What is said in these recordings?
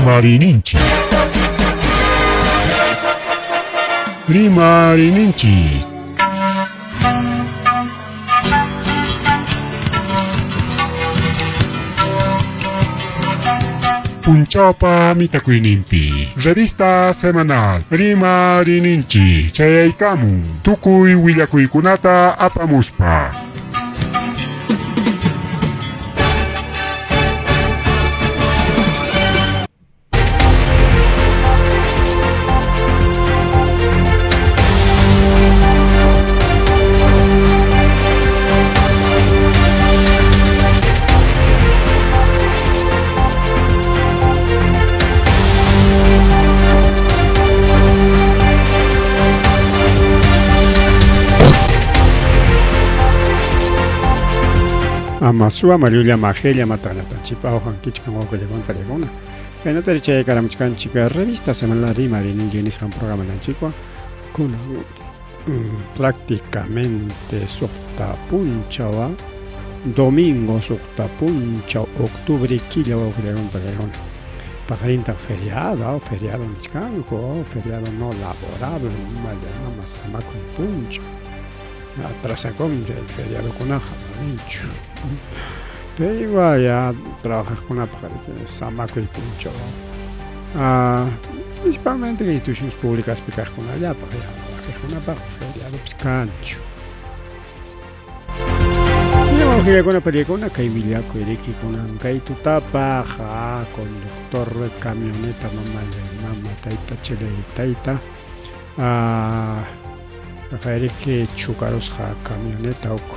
Rimarininchik. Rimarininchik. Punchawpa mitakuyninpi revista semanal Rimarininchik chayaykamun tukuy willakuykunata apamuspa. Ama suwa mallulla majella mataqllatanchikpa awqankichkan wawqillakuna parakuna. Kaynata chayakaramuchkanchik revista semanal Rimarininchik nisqan programanchikwan kunan prácticamente suqta punchaw domingo suqta punchaw octubre killa wawqillakuna parakuna. Paqarintaq feriado, feriado nichkanku, feriado no laborable, mama samakuy punchaw. Atrasakunmi chay feriadokunaqa, maninchu. Pero igual ya trabajaqkunapaq samakuy punchaw. Principalmente instituciones públicaspi kaqkunallapaq ya wakiqkunapaq feriadopis kanchu. Wawqillakuna pariakuna kay willakuy riki kunan kay tutapaq conductor camioneta mamallay mama tayta chillay tayta riki chukarusqa camioneta huk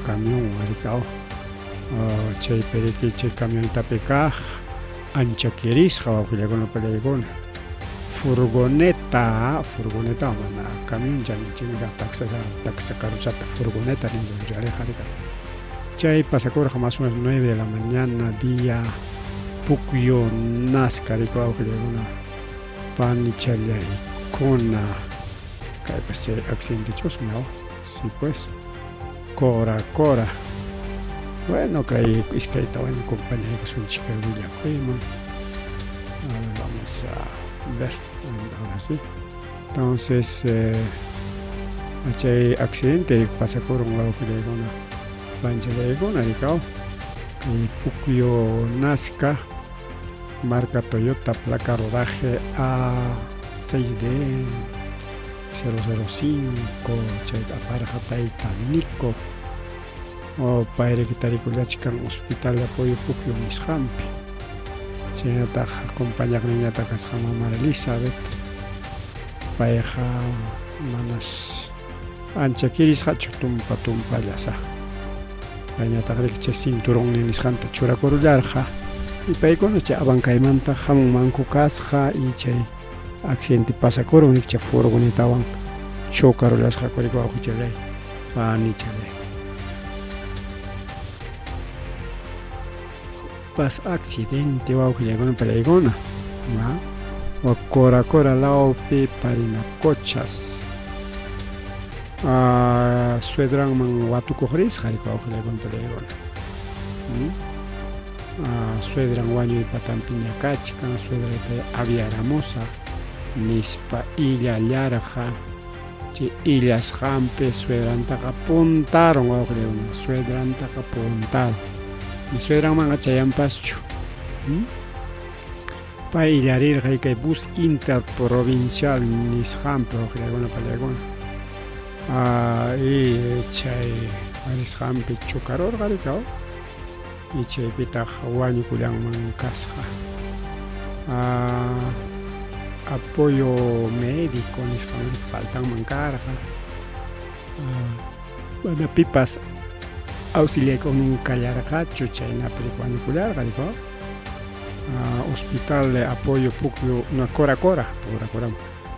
camión riki chaypi riki chay camionetapi kaq ancha kirisqa wawqillakuna pariakuna furgoneta furgoneta mana camión chaninchikmi taxa taxa carrochata furgoneta ninku riki chay pasakurqa más o menos 9 de la mañana día Puquio Nazca riki wawqillakuna panichallaykuna kaypas chay accidente chusmi sí pues Cora Cora bueno kay iskaytawan compañaykusunchik kay willakuyman. A ver, vamos a ver ahora sí. Entonces chay accidente pasakurun wawqillaykuna panchallaykuna rikaw kay Puquio Nazca marca Toyota placa rodaje A6D 005 chayta aparqa tayta Nico payriki tarikullachkan hospital de apoyo Puquio nisqanpi chaynataq acompañaqninñataq kasqa mama Elizabeth payqa manas ancha kirisqachu tumpa tumpallasa payñataq riki chay cinturonnin nisqanta churakurullarqa y paykuna chay Abancaymanta hamunmanku kasqa y chay accidente pasakurun riki chay furgonetawan chocarullasqaku riki wawqichallay panichallay. Pas accidente wawqillaykuna pariaykuna wak Cora Cora lawpi Parinacochas suedranman watukuq risqa riki wawqillaykuna pariaykuna suedran wañuy patanpiña kachkan suedrayta aviaramusaq nispa illallarqa chay illasqanpi suedrantaqa puntarun wawqillaykuna suedrantaqa puntarun ni suedranmanqa chayanpaschu pay illarirqa kay bus interprovincial nisqanpi wawqillaykuna pariaykuna y chay risqanpi chocarurqa riki y chaypitaq wañukullanman kasqa apoyo médico nisqan faltanman karqa mana pipas auxiliaykuqnin kallarqachu chaynapi wañukullarqa riki hospital de apoyo Puquio no Cora Cora Cora Cora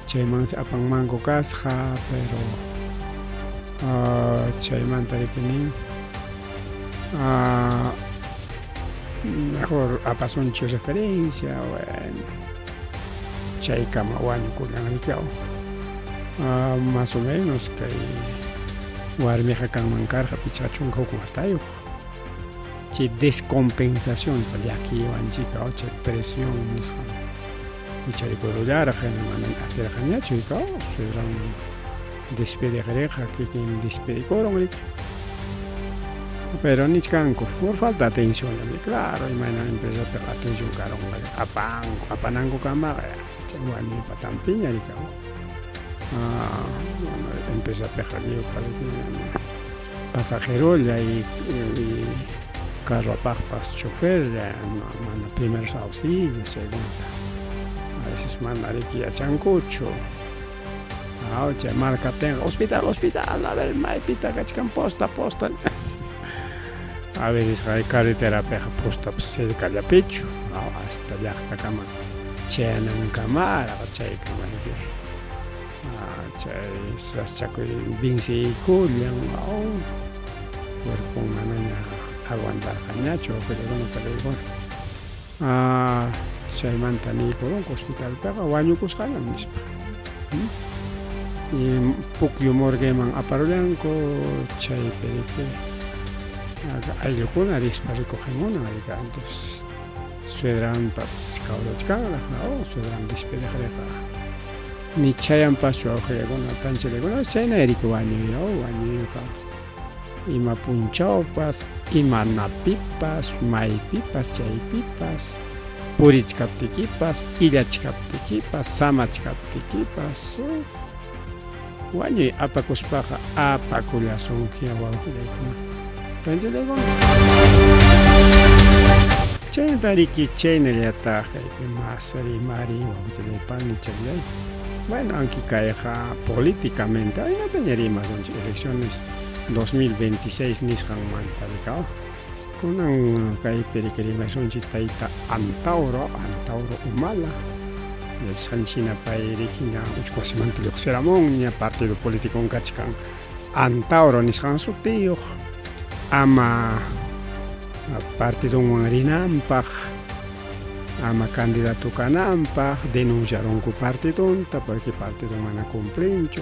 chaymansi apanmanku kasqa pero chaymanta riki nin mejor apasunchik referencia bueno chaykama wañukullan riki más o menos kay warmiqa kanman karqa 51 watayuq. Chay descompensación nisqa llakiywanchika chay presión nisqa wicharikurullaaraq hina mana atirqañachu rika suegranman despediq riqa kikin despedikurun riki. Pero nichkanku por falta de atención, claro, imayna empresapiqa atención karunqa apanku apanankukamaqa chay wañuy patanpiña rika. Bueno, empresapiqa lliwpa pasajerolla y carro apaqpas choferlla, mana primeros auxilios chaykunata a veces mana riki yachankuchu. Chay markaptinqa hospital, hospital, a ver maypitaq kachkan posta, posta. A veces carreterapiqa postapas cercallapichu, hasta llaqtakama chayanankamaraq chaykama riki chay saschakuy venceykullan, cuerpon manaña aguantarqañachu wawqillakuna pariykuna. Chaymanta niykurunku hospitalpiqa wañukusqañam nispa. Y Pukyu morgueman aparullanku chaypi riki ayllukuna rispa recogemunan riki entonces suegranpas kawsachkanraq suegran despediq riqa ni chayanpaschu wawqillakuna panchillakuna chayna riki wañuy wañuyqa ima punchawpas imanapipas maypipas chaypipas purichkaptikipas illachkaptikipas samachkaptikipas wañuy apakuspaqa apakullasunki wawqillaykuna panchillaykuna. Chaynata riki chaynallataq kaypi mas rimari wawqillay panichallay. Bueno, aunque kayqa políticamente aynataña rimasunchik elecciones 2026 nisqanmanta rikaw. Kunan kaypi riki rimasunchik tayta Antauro, Antauro Humala. Yachasqanchik hina pay riki ña uchku wasimanta lluqsiramunña partido político kachkan Antauro nisqan sutiyuq ama partidonwan rinanpaq ama candidato kananpaq denunciarunku partidonta porque partido mana cumplinchu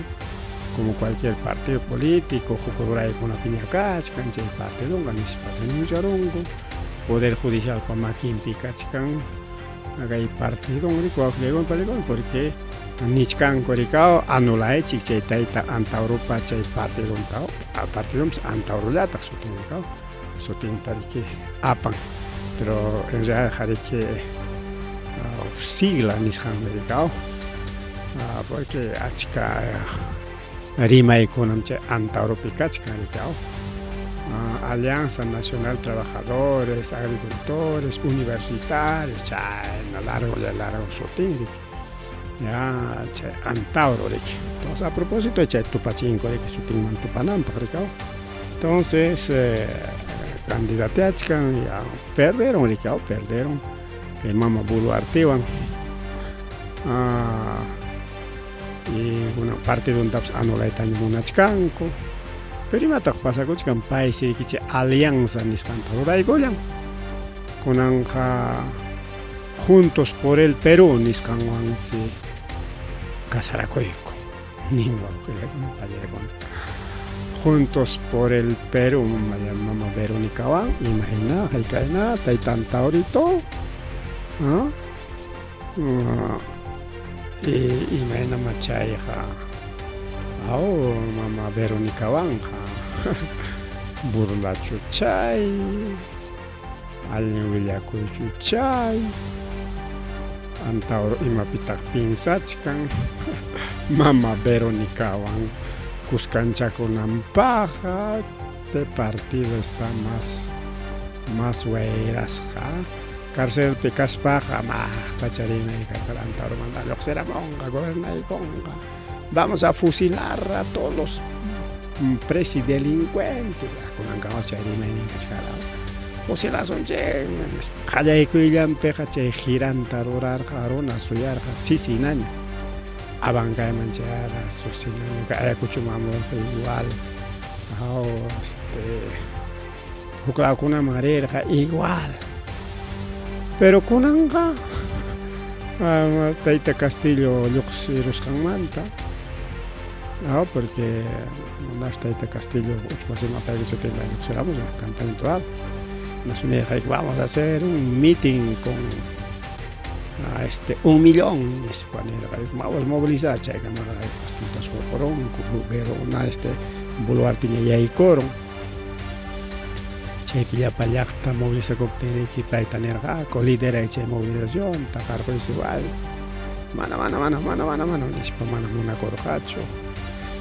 como cualquier partido político huk ruraykunapiña kachkan chay partidonqa nispa denunciarunku poder judicialpa makinpi kachkan kay partidon riki wawqillaywan panikuna porque nichkanku rikaw anulaychik chay tayta Antauropa chay partidonta partidonpas Antaurollataq sutin rikaw sutinta riki apan pero en realidad riki sigla nisqanmi rikaw porque achka rimaykunam chay Antauropi kachkan rikaw Alianza Nacional Trabajadores, Agricultores, Universitarios, chayna largo largo sutin riki ya chay Antauro riki. Entonces a propósito chay tupachinku riki sutinman tupananpaq rikaw. Entonces candidateachkan ya perdieron rikaw, perdieron kay mama Boluartewan y kunan partidontapas anulaytaña munachkanku. Pero imataq pasakuchkan paysi riki chay alianza nisqanta ruraykullan. Kunanqa Juntos por el Perú nisqanwansi casarakuyku nin wawqillaykuna pallaykuna. Juntos por el Perú mama Veronicawan imahina hayk'ayna tayta Antaurito imaynama chayqa aw mama Veronicawanqa burlachu chay allin willakuychu chay Antauro imapitaq piensachkan mama Veronicawan kuskanchakunanpaqqa este partido está más más wayrasqa carcelpi kaspaqa maqtacha rimay karqa Antauromanta lluqsiramunqa gobernaykunqa vamos a fusilar a todos los presidelincuentes kunankama chay rimaynin kachkarqa fusilasunchikmi nispa qallaykuyllapiqa chay giranta rurarqa runa suyarqa sisinaña Abancayman chayarqa susinaña Ayacuchoman amurqa igual este huklawkunaman rirqa igual pero kunanqa tayta Castillo lluqsirusqanmanta porque manas tayta Castillo uchku wasiman apaykusqa lluqsiramusqa campaña electoral. Hinaspa nirqayku, vamos a hacer un meeting con este un millón nispa nirqayku, vamos a movilizar chaykamaqa astintas hurqurunku, Verona este Boluarteña yaykurun. Chaypi llapa llaqta movilizakuptinriki payta nirqaku, lideray chay movilizacionta, qarquysi igual. Mana, mana, mana, mana, mana, mana nispa mana munakurqachu.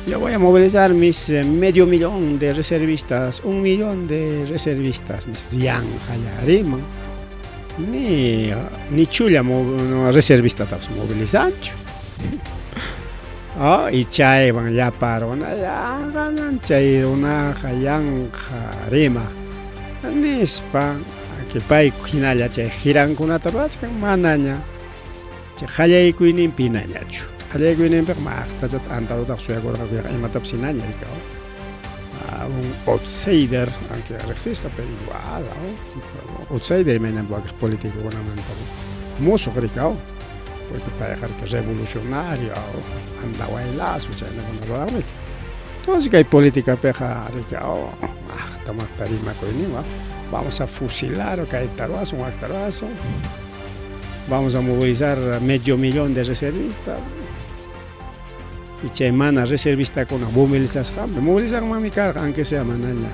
Yo voy a movilizar mis medio millón de reservistas, un millón de reservistas, nispa yanqalla riman. Ni, ni chulla reservistatapas movilizanchu. Oh, y chaywan llapa runa yanqañan chay runaqa yanqa rimaq nispa payku hinalla chay jirankunata ruwachkan manaña chay qallaykuyninpi hinañachu. Qallaykuyninpiqa maqtachata antarutaqa suyakurqaku yaqa imatapas hinaña riki un outsider, aunque riqsisqa pero igual, outsider imaynanpi wakiq politicokunamanta musuq riki porque payqa riki revolucionario Andahuaylazo chaynakuna ruraqmi. Entonces kay politicapiqa riki maqta maqta rimakuyninwan vamos a fusilar kayta ruwasun wakta ruwasun, vamos a movilizar medio millón de reservistas. Y chay mana reservistakuna movilizasqanpi, movilizanmanmi karqa aunque sea manaña,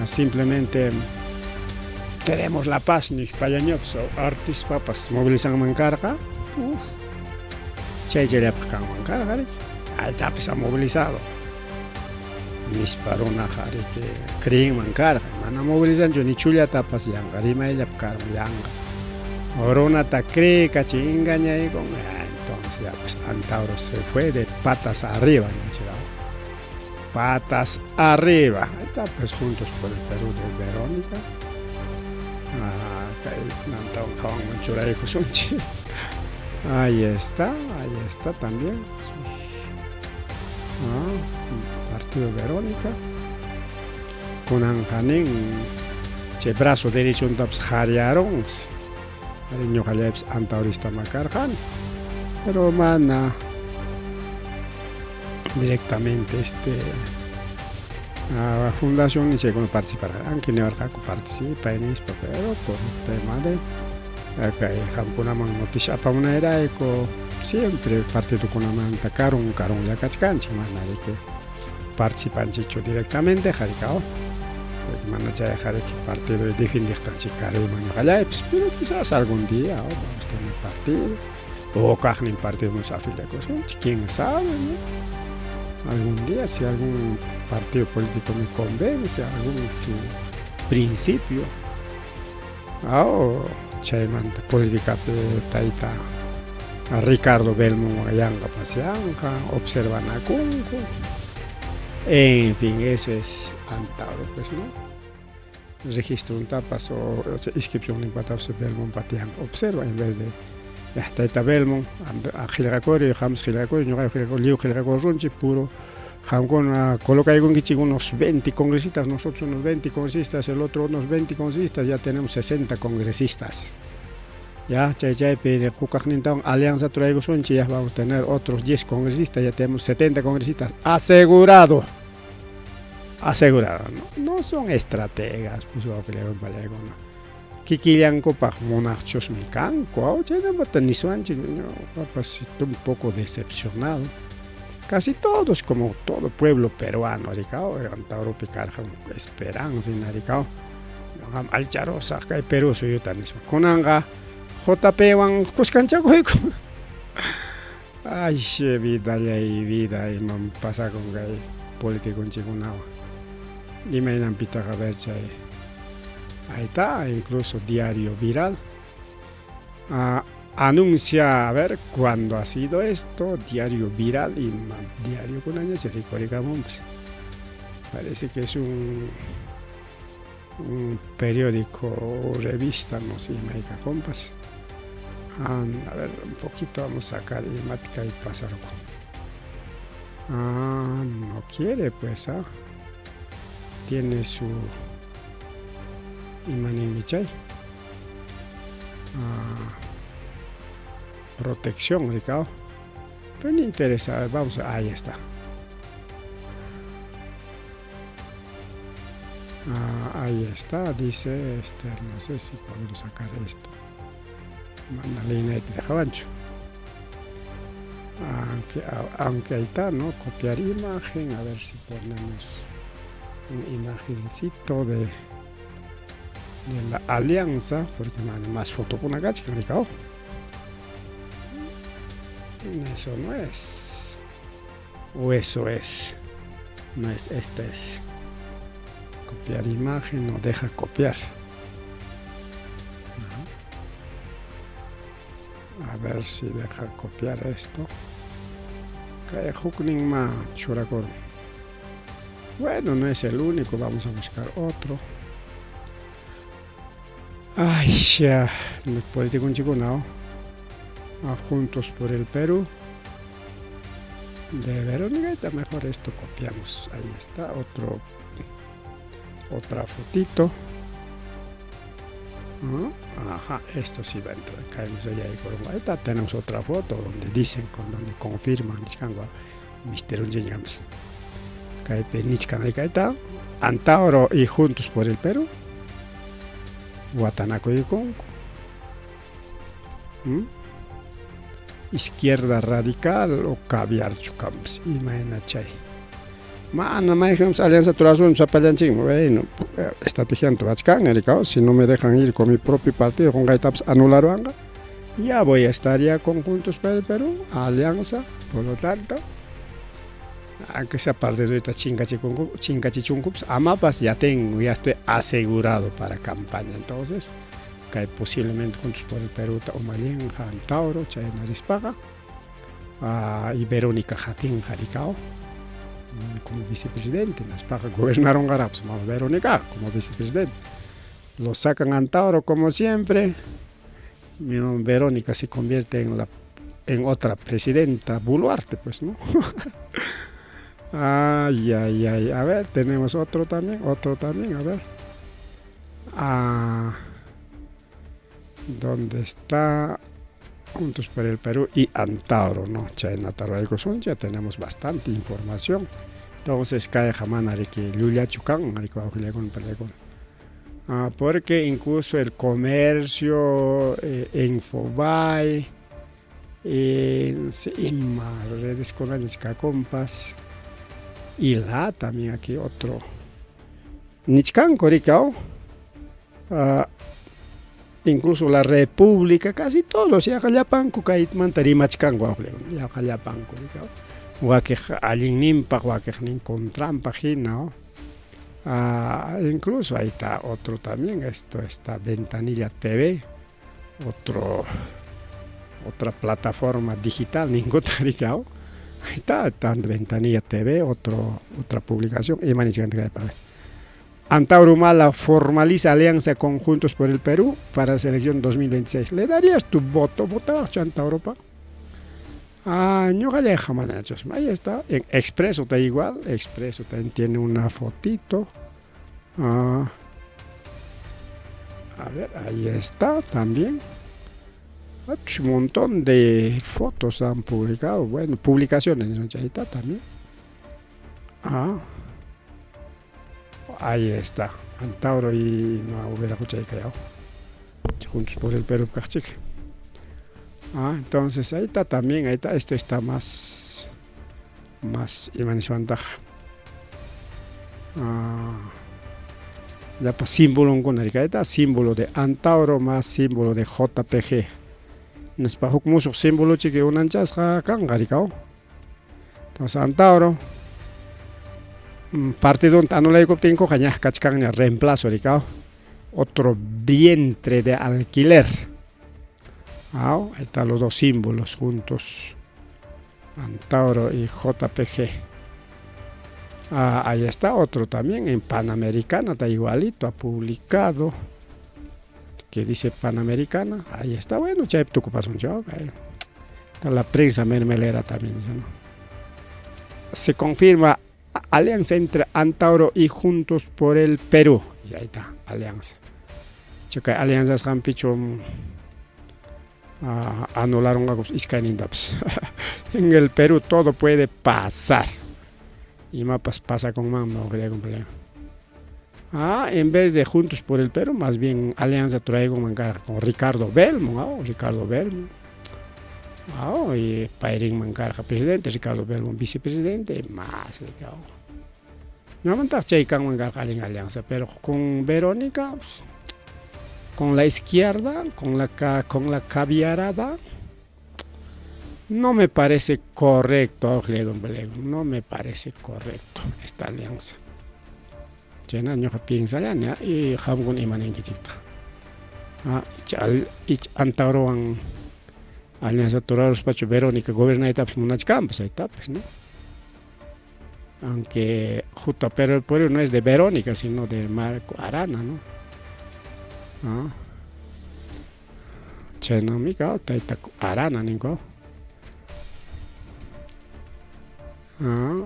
simplemente queremos la paz nispallañapas artispapas movilizanman karqa, uf, chay chayllapaq kanman karqa riki, altapas ha movilizado nispa runaqa riki creenman karqa, mana movilizanchu ni chullatapas yanqa rimayllap karqa yanqa. Runata creekachin engañaykun, entonces ya pues Antauro se fue de patas arriba, patas arriba. Ahí está, pues juntos por el Perú de Verónica. Kay nantawan hawanman churaykusunchik. Ahí está también. Partido Verónica. Kunanqa nin chay brazo derechontapas qhariyarunsi. Ari ñuqallaypas antauristama karqani. Pero mana directamente este fundación ni chaykuna participarqa. Aunque niwarqaku participay nispa, pero por tema de kay qamkunaman noticia apamunayrayku siempre partidokunamanta karun karunlla kachkanchik, mana riki participanchikchu directamente harikao. Porque mana chayqa riki partido defendiqtanchik karuyman ñuqallaypas, pero quizás algún día vamos a tener partido o kaqnin partido nos afiliakusunchik, quién sabe, ¿no? Algún día si algún partido político me convence, algún su principio, chaymanta politicapi tayta Ricardo Belmont yanqa pasyanqa, observanakunku. En fin, eso es Antauro, pues, ¿no? Registro tapas o inscripción ninpatapas Belmont patiyan observa en vez de tayta Belmont qillqakuri, qampas qillqakuri, ñuqayku qillqakuri, lliw qillqakurunchik puro qamkuna colocaykunkichik unos 20 congresistas, nosotros unos 20 congresistas, el otro unos 20 congresistas, ya tenemos 60 congresistas. Ya, chay chaypi hukaqnintawan alianza traykusunchik, ya vamos a tener otros 10 congresistas, ya tenemos 70 congresistas asegurado. Asegurado, ¿no? No son estrategas, pues wawqillaykuna. Kikillankupaq munaqchusmi kanku, chaynamanta nisuanchik, ñuqapas estoy un poco decepcionado. Casi todos, como todo pueblo peruano, rikao, Antauropi karqa esperanza hina rikao. Ñuqam alcharusaq kay Perú suyuta nispa. Kunanqa JPwan kuskanchakuyku. Ay, vidallay vida, imam pasakun kay politiconchikkunawan. Imaynanpitaq a ver chay. Ahí está, incluso Diario Viral. Anuncia, a ver, cuándo ha sido esto, Diario Viral y diario kunaña se rikurikamunpas. Parece que es un periódico o revista, no sé, imaykakunpas. A ver, un poquito vamos a sacar imatka y pasarku. No quiere, pues, ¿ah? Tiene su imaninmi chay. Protección, Ricardo. Pero no interesa, a ver, vamos, ahí está. Ah, ahí está, dice, este, no sé si podemos sacar esto. Mana leynayta dejawanchu. Aunque, aunque ahí está, ¿no? Copiar imagen, a ver si ponemos un imagencito de, de la alianza, porque mana más fotokuna kachkan, rikao. Eso no es. O eso es. No es, esta es. Copiar imagen, no deja copiar. A ver si deja copiar esto. Kay hukninma churakurun. Bueno, no es el único, vamos a buscar otro. Ay, ya, político ¿no? Juntos por el Perú. De Verónica, mejor esto copiamos. Ahí está, otro, otra fotito. Ajá, esto sí va a entrar. Caemos allá y Ahí está, tenemos otra foto donde dicen, con donde confirman, Mister nichkan. Antauro y Juntos por el Perú. Watanakuykunku. ¿Mm? Izquierda radical o caviarchu kanpas imayna chay. Mana mayqinpas alianza turasun sapallanchikmi, bueno, estrategia turachkan, rikao, si no me dejan ir con mi propio partido, qunqaytapas anularuwanqa, ya voy a estar ya con Juntos por el Perú, alianza, por lo tanto, aunque sea partido chinkachichunkupas, amapas ya tengo, ya estoy asegurado para campaña, entonces, que posiblemente Juntos por el Perú, umallinqa, Antauro, chayna rispaqa, y Verónica hatinqa, rikao, como vicepresidente, naspaqa gobernaron garapos, Verónica como vicepresidente. Lo sacan Antauro como siempre, Verónica se convierte en la en otra presidenta Boluarte, pues, ¿no? Ay, ay, ay. A ver, tenemos otro también, a ver. Ah, ¿dónde está? Juntos por el Perú y Antauro, ¿no? Chaynata ya tenemos bastante información. Entonces, kayqa mana riki llullachu kan, ah, porque incluso el comercio, Infobay, ima redes compas y la también aquí otro nichkanku rikao, incluso la República, casi todos yaqa llapanku kaymanta rimachkanku yaqa llapanku rikao, wakiq allinninpaq wakiqnin contranpaq hina, incluso ahí está otro también, esto está Ventanilla TV, otro otra plataforma digital, ninguta rikao, ahí está, está Ventanilla TV, otra publicación, y Antauro Humala formaliza alianza con Juntos por el Perú para la selección 2026. ¿Le darías tu voto? ¿Votabas Antauro? Ah, ahí está. En Expreso está igual. Expreso también tiene una fotito. Ah, a ver, ahí está también. Un montón de fotos han publicado. Bueno, publicaciones en está también. Ah, ahí está. Antauro y no hubiera callado. Juntos por el Perú, cachique. Ah, entonces ahí está también, ahí está, esto está más, más, imanishwantaqa. Ah, llapa símbolo está símbolo de Antauro más símbolo de JPG. Nispa huk musuq símbolo chiki unanchasqa kanqa rikaw. Entonces Antauro partidonta anulaykuptinkuqa ña kachkanña reemplazo rikaw. Otro vientre de alquiler. Ah, ahí están los dos símbolos juntos. Antauro y JPG. Ah, ahí está otro también en Panamericana, está igualito, ha publicado. Que dice Panamericana. Ahí está, bueno, chay Está la prensa mermelera también. ¿No? Se confirma alianza entre Antauro y Juntos por el Perú. Y ahí está, alianza. Chaka alianzas hampichu anularon iskaynintapas. En el Perú todo puede pasar. Imapas pasa con no. Ah, en vez de Juntos por el Perú, más bien alianza traigo karqa con Ricardo Belmont, ah, Ricardo Belmont. Ah, y pay rinman karqa presidente, Ricardo Belmont vicepresidente, más Ricardo. Ñuqamantaq chay kanman karqa allin alianza, pero con Verónica, pues, con la izquierda, con la caviarada, no me parece correcto, no me parece correcto esta alianza. Chayna ñuqa piensallani y qamkuna ima ninkichiktaq. Ah, ich Antaurowan alianza ruraruspachu Verónica gobernaytapas munachkanpas chaytapas, ¿no? Aunque Juntos por el Perú no es de Verónica, sino de Marco Arana, ¿no? Ah. Chaynami tayta Arana ninku. Ah,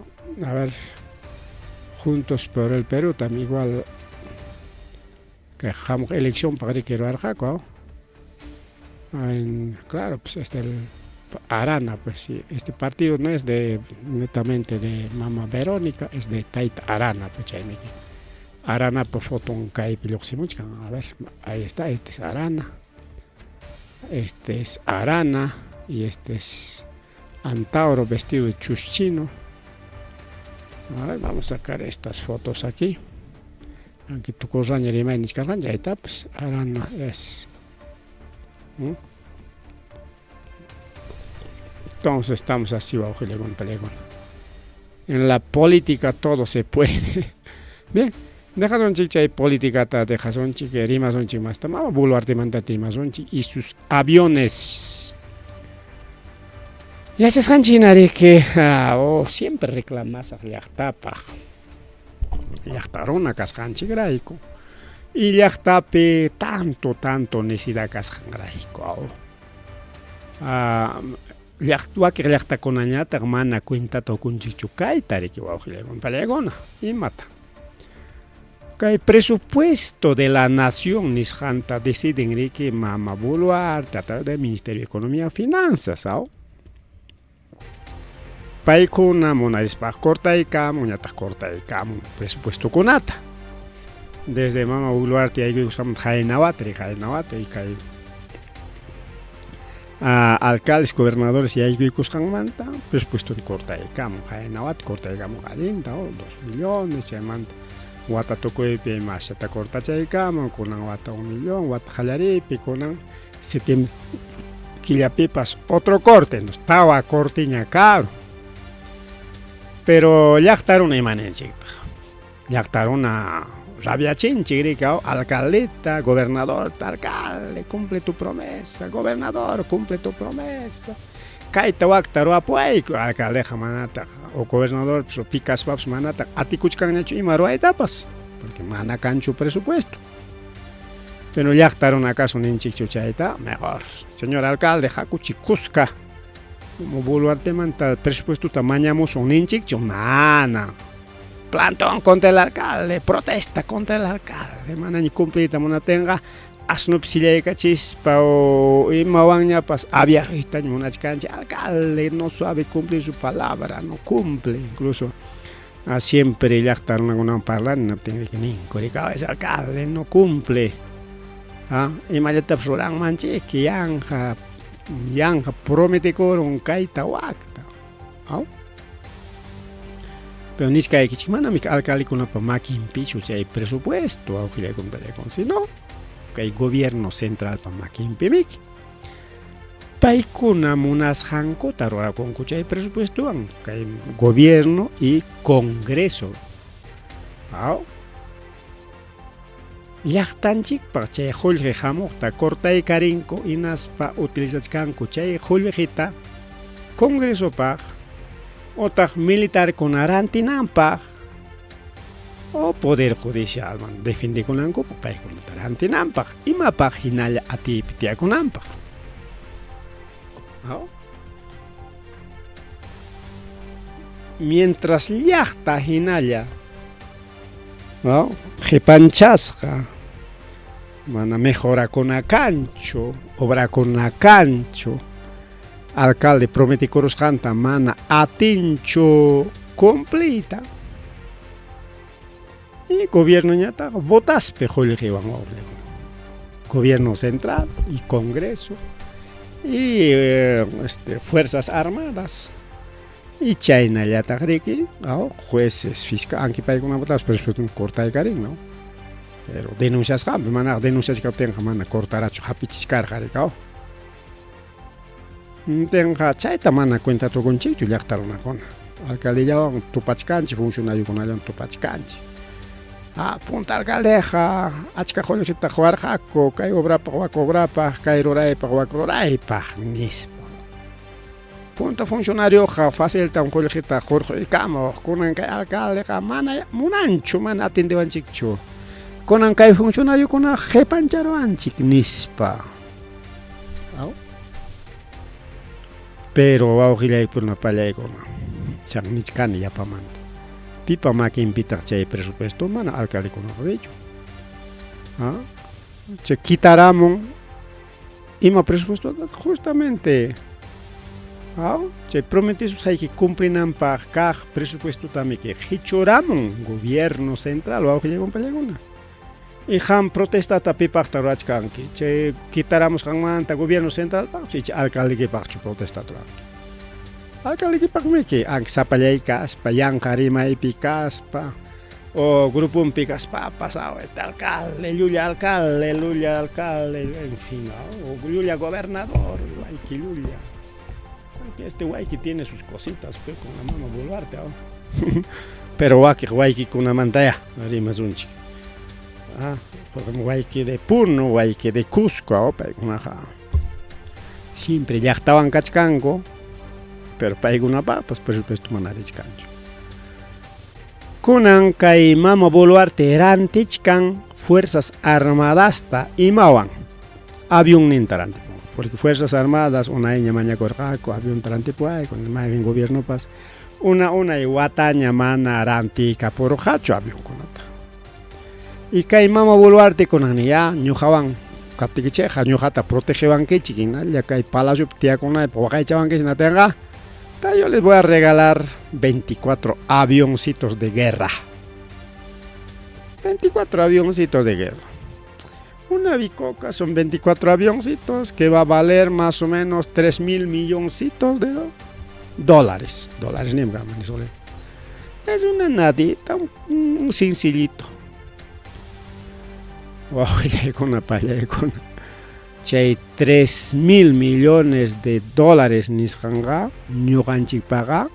a ver, Juntos por el Perú también igual que hamuq elección paqariki ruwarqaku. Claro, pues este el Arana, pues sí, este partido no es de netamente de Mama Verónica, es de Tayta Arana, pues chaymiki. Aranapa foton kaypi lluqsimuchkan. A ver, ahí está, este es Arana. Este es Arana y este es Antauro vestido de chuschino. A ver, vamos a sacar estas fotos aquí. Aunque tukurraña rimayni nichkarqan chaytapas Arana es. Entonces estamos así, wawqillakuna. En la política todo se puede. Bien, dejasunchik chay políticata, dejasunchik, rimasunchik masta, mama Boluartemanta rimasunchik y sus aviones. Yachasqanchik hinariki, oh, siempre reclamasaq llaqtapaq. Llaqta runa kasqanchikrayku. Y llaqtapi tanto, tanto necesidad kasqanrayku. Ah, wakiq llaqtakunañataq mana cuentata ukunchikchu kayta riki wawqillakuna pallakuna imata. Kay presupuesto de la nación nisqanta deciden riki Mama Boluarte a través del Ministerio de Economía y Finanzas, ¿aw? Paykuna munarispaq cortaykamun ñataq cortaykamun presupuestokunata. Desde Mama Boluarte yaykuykusqanmanta qaynawata qaynawata y kay alcaldes, gobernadores yaykuykusqanmanta presupuesto cortaykamun qaynawata cortaykamun allinta, 2 millones chaymanta wata tukuypi mashata cortachaykamun kunan wata 1 millón, wata qallariypi kunan septiembre killapipas otro corte, entonces tawa cortiña caro. Pero llaqta runa ima ninchiktaq. Llaqta runa rabiachinchik rika, alcaldeta, gobernador, alcalde, cumple tu promesa, gobernador, cumple tu promesa. Kayta wakta ruwapuwayku, alcaldeqa manataq o gobernador o pikaspapas manataq atikuchkanñachu ima ruwaytapas, porque mana kanchu presupuesto. Pero llaqta runa acaso ninchikchu chayta, mejor. Señor alcalde, hakuchik kuska. Como Boluartemanta presupuesto mañamusun ninchikchu, mana. Plantón contra el alcalde, protesta contra el alcalde. Manaña cumpliyta munaptinqa asnupi sillaykachispa o imawanñapas aviaruytaña munachkanchik. Alcalde no sabe cumplir su palabra, no cumple. Incluso siempre llaqta runakunawan parlani niptin ninku ese alcalde no cumple. Imallatapas ruranmanchiki yanqa yanqa prometikurun kayta wakta. Aw? Pero nichkaykichik manami alcaldekunapa makinpichu chay presupuesto wawqillakuna sino kay gobierno centralpa makinpimiki. Paykuna munasqankuta rurakunku chay presupuestowan kay gobierno y congreso. Aw? Llaqtanchikpaq chay qullqi hamuqta cortaykarinku hinaspa utilizachkanku chay qullqita congresopaq otaq militarkuna rantinanpaq o poder judicialman defendikunankupaq paykunata rantinanpaq imapaq hinalla atiypi tiyakunanpaq. ¿No? Mientras llaqta hinalla, ¿no? Qhipanchasqa mana mejorakuna kanchu, obrakuna kanchu, alcalde prometikurusqanta mana atinchu cumpliyta. Y gobiernoñataq botaspi qullqiwan wawqillakuna. Gobierno central y congreso y este fuerzas armadas y chaynallataq riki jueces fiscal anki paykunapatas presupuesto cortaykarin no pero denunciasqanpi manaqa denunciachkaptinqa mana cortarachu hapichichkarqa riki Tinqa chayta mana cuenta tukunchikchu llaqta runakuna. Alcaldellawan tupachkanchik, funcionariokunallawan tupachkanchik. Ah, punta alcaldeqa achka qullqita quwarqaku kay obrapaq wak obrapaq, kay ruraypaq wak ruraypaq, nispa. Punta funcionarioqa faciltam qullqita qurquykamuq, kunan kay alcaldeqa mana munanchu, mana atendewanchikchu. Kunan kay funcionariokunaqa qipancharuwanchik, nispa. Pero wawqillaykuna pallaykuna chaqnichkani yapamanta. Pipa makinpitaq chay presupuesto mana alcaldekunaqa ¿Ah? Chay quitaramun ima presupuesto justamente chay prometesusqayki cumplinanpaq kaq presupuestotami qichuramun gobierno central wawqillaykuna pallaykuna. Y qam protestata pipaqta rurachkanki? Chay quitaramusqanmanta gobierno centralpaqchu icha alcaldekipaqchu protestata ruranki? Alcaldekipaqmiki anki sapallay kaspa, yanqa rimaypi kaspa, o gruponpi kaspapas, este alcalde, llulla alcalde, llulla alcalde, en fin, o llulla gobernador, wayki llulla. Este wayki tiene sus cositas, pues, con la mama Boluarte, pero wakiq waykikunamantaya rimasunchik. Ah, porque wayki de Puno, wayki de Cusco, paykunaqa siempre llaqtawan kachkanku, pero paykunapapas presupuesto mana richkanchu. Kunan kay mama Boluarte rantichkan Fuerzas Armadasta imawan avionninta rantipun. Porque Fuerzas Armadas unayña mañakurqaku avionta rantipuwayku, mayqin gobiernopas una unay wataña mana rantikapurqachu avionkunata. Y kay mama Boluarte kunan ya ñuqawan kaptikichikqa ñuqata protegewankichik hinalla kay palaciopi tiyakunaypaq waqaychawankichik natinqa yo les voy a regalar 24 avioncitos de guerra. 24 avioncitos de guerra. Una bicoca son 24 avioncitos que va a valer más o menos 3 mil milloncitos de dólares. Dólares ni Es una nadita, un sencillito. Wawqillaykuna pallaykuna. Chay 3 mil millones de dólares nisqanqa ñuqanchikpaqa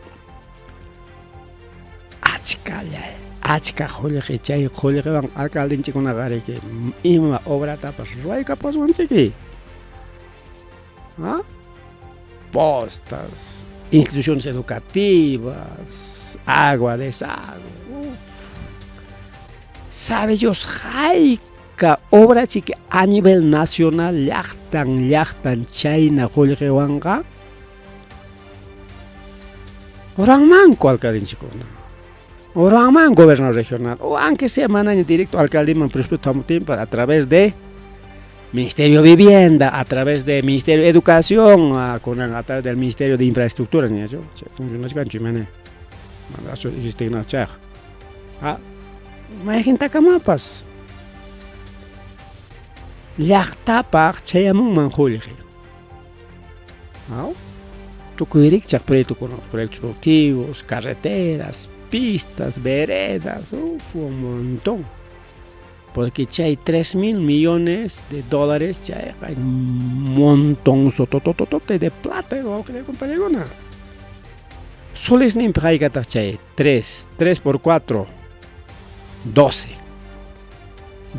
achkalla achka qullqi chay qullqiwan alcaldenchikkunaqa riki ima obratapas ruwaykapaswanchiki. ¿Ah? Postas, instituciones educativas, agua, desagüe. Uf. Sabe Dios hayka obra chiki a nivel nacional llaqtan llaqtan chayna qullqiwanqa ruranmanku alcaldenchikkuna. Ruranman gobernador regional o aunque sea manaña directo alcaldeman presupuesto hamuptinpas a través de Ministerio de Vivienda, a través de Ministerio de Educación, kunan a través del Ministerio de Infraestructura, ñachu chay funcionachkanchu imana manachu existikuna chayqa. Ah, mayqintakamapas llaqtapaq chayamunman qullqi. Tukuy rikchaq proyectokuna, proyectos productivos, carreteras, pistas, veredas, uf, un montón. Porque chay 3 mil millones de dólares chayqa un montón sototototote de plata wawqillaykunapallakuna. Soles ninpaq haykataq chay 3, 3 por 4, 12.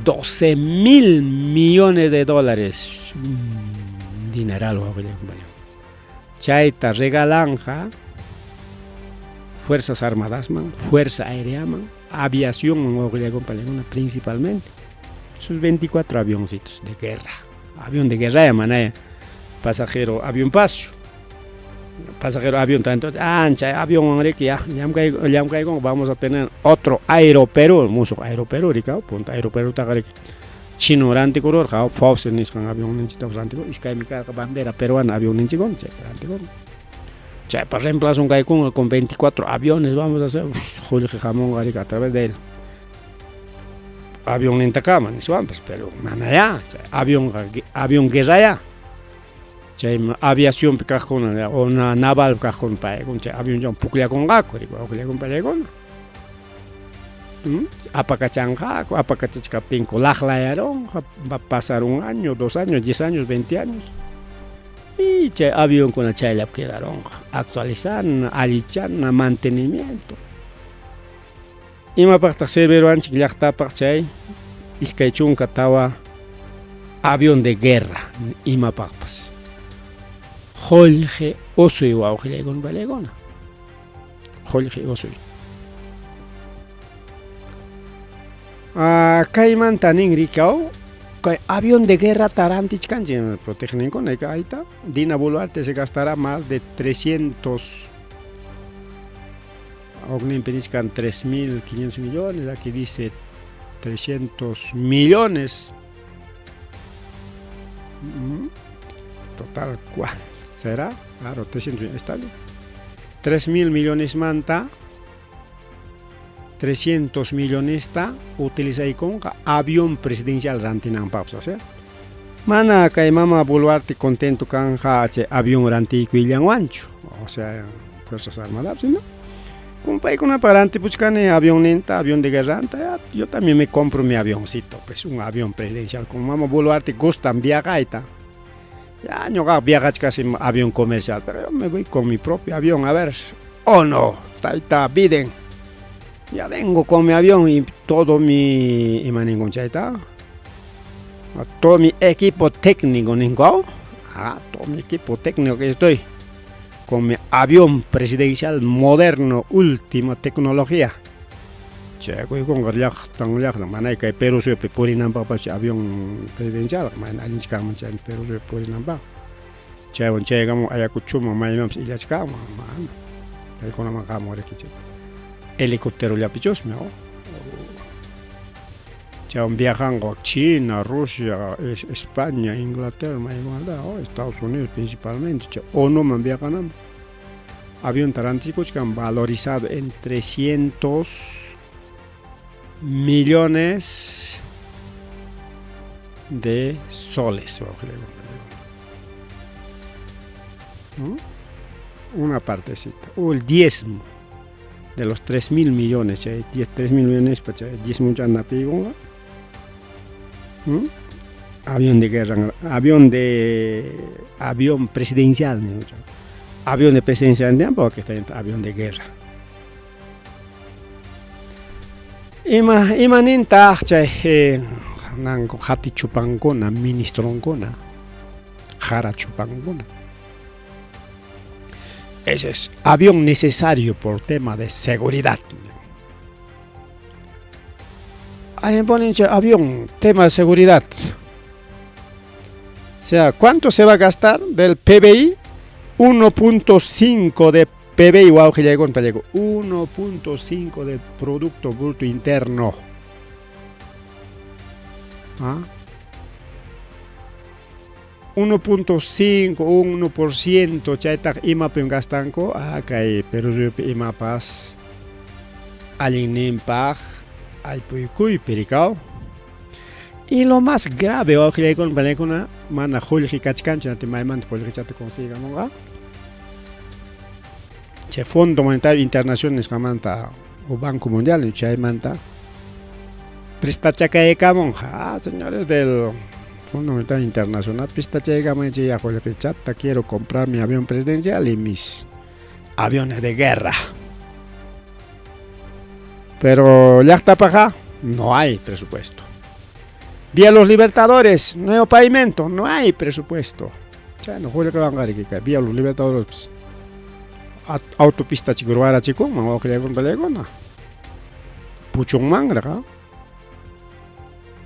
12 mil millones de dólares. Dineral wawqillaykunapallakuna. Chayta regalanja Fuerzas Armadasman, Fuerza Aéreaman, aviación wawqillaykunapallakuna principalmente. Sus 24 avioncitos de guerra. Avión de guerra manaya pasajero avión paso. Pasajero avión tanto ancha avión riki ya llamkaykunqa vamos a tener otro Aeroperú, musuq Aeroperú rika, punta Aeroperú taqa riki. Chino rantikururqa Fawcett nisqan avionninchiktapas rantikur iskaymi karqa bandera peruana avionninchikuna chayta rantikurqa. Chaypa reemplazo kaykunqa con 24 aviones vamos a hacer qullqi hamunqa riki a través de él. Avionnintakama niswanpas, pero manayá, chay avionqa avión guerrayá. Chay aviacionpi kaqkuna o navalpi kaqkuna paykuna chay avionllawan pukllakunqaku, wawqillaykuna. Apakachanqaku, apakachachkaptinku laqlayarunqa, va a pasar un año, 2 años, 10 años, 20 años. Y chay avionkuna chayllapi quedarunqa, actualizana, allichana, mantenimiento. Imapaqtaq serviruwanchik llaqtapaq chay 24 avión de guerra imapaqpas? Qullqi usuy wawqillaykuna palaykuna. Qullqi usuy. Kaymanta nin rikaw, kay avión de guerra tarantichkanchik protegninkuna ahí está. Dina Boluarte se gastará más de 300, hukninpi nichkan 3.500 millones, aquí dice 300 millones. Total, ¿cuál será? Claro, 300 millones, está bien. 3.000 millones manta, 300 millonesta utilizaykunqa avión presidencial rantinanpaqpas, o sea, mana kay mama Boluarte contento kanja chay avión rantiykuyllawanchu, o sea, Fuerzas Armadas, ¿no? Como paykunapa rantipuchkani avionninta, avión de guerranta, ya, yo también me compro mi avioncito, pues un avión presidencial. Como mama Boluarte gustan viajayta, ya ñuqa viajachkasi avión comercial, pero yo me voy con mi propio avión, a ver, o no, tayta Biden, ya vengo con mi avión y todo mi, ima ninkun chayta, todo mi equipo técnico ninko, todo mi equipo técnico que estoy, con mi avión presidencial moderno, última tecnología. Chaykuykunqa llaqtan llaqtan, manay kay Perú suyupi purinanpaqpas avión presidencial, mana allinchu kanman chay Perú suyupi purinanpaq. Chaywan chaykamun Ayacuchoman maymanpas illachkanman, mana. Paykunaman qamun riki chay helicópterollapichusmi, Chaywan viajanqa China, Rusia, España, Inglaterra, maykunata, Estados Unidos principalmente, chay ONUman viajananpaq. Avionta rantikuchkan valorizado en 300 millones de soles. Una partecita, o el diezmo de los 3.000 millones, chay, 3.000 millones, pa chay, diezmo chanapiykunqa. Avión de guerra, avión presidencial, avión de presidencial, porque está avión de guerra. Ima nintaq chay nanku hati chupankuna, ministronkuna, jara chupankuna. Ese es avión necesario por tema de seguridad. Alguien pone avión, tema de seguridad. O sea, ¿cuánto se va a gastar del PBI? 1.5 de PBI, wow, que llegó, 1.5 del Producto Bruto Interno. ¿Ah? 1.5, 1% chaytaq imapim gastanku, kay Perú suyupi imapas allinninpaq aypuykuypi rikaw. Y lo más grave, wawqillaykuna panaykuna, mana qullqi kachkanchu, maymanta qullqichata consigamunqa. Chay Fondo Monetario Internacional nisqamanta o Banco Mundial chaymanta prestachakaykamunqa. Señores del Fondo Monetario Internacional, prestachaykamun chay qullqichata, quiero comprar mi avión presidencial y mis aviones de guerra. Pero llaqtapaqa no hay presupuesto. Vía Los Libertadores, nuevo pavimento, no hay presupuesto. Chayno qullqiwanqa riki kay Vía Los Libertadores pues, autopista chikuruwarachikunman wawqillaykuna palaykuna. Puchunmanraq,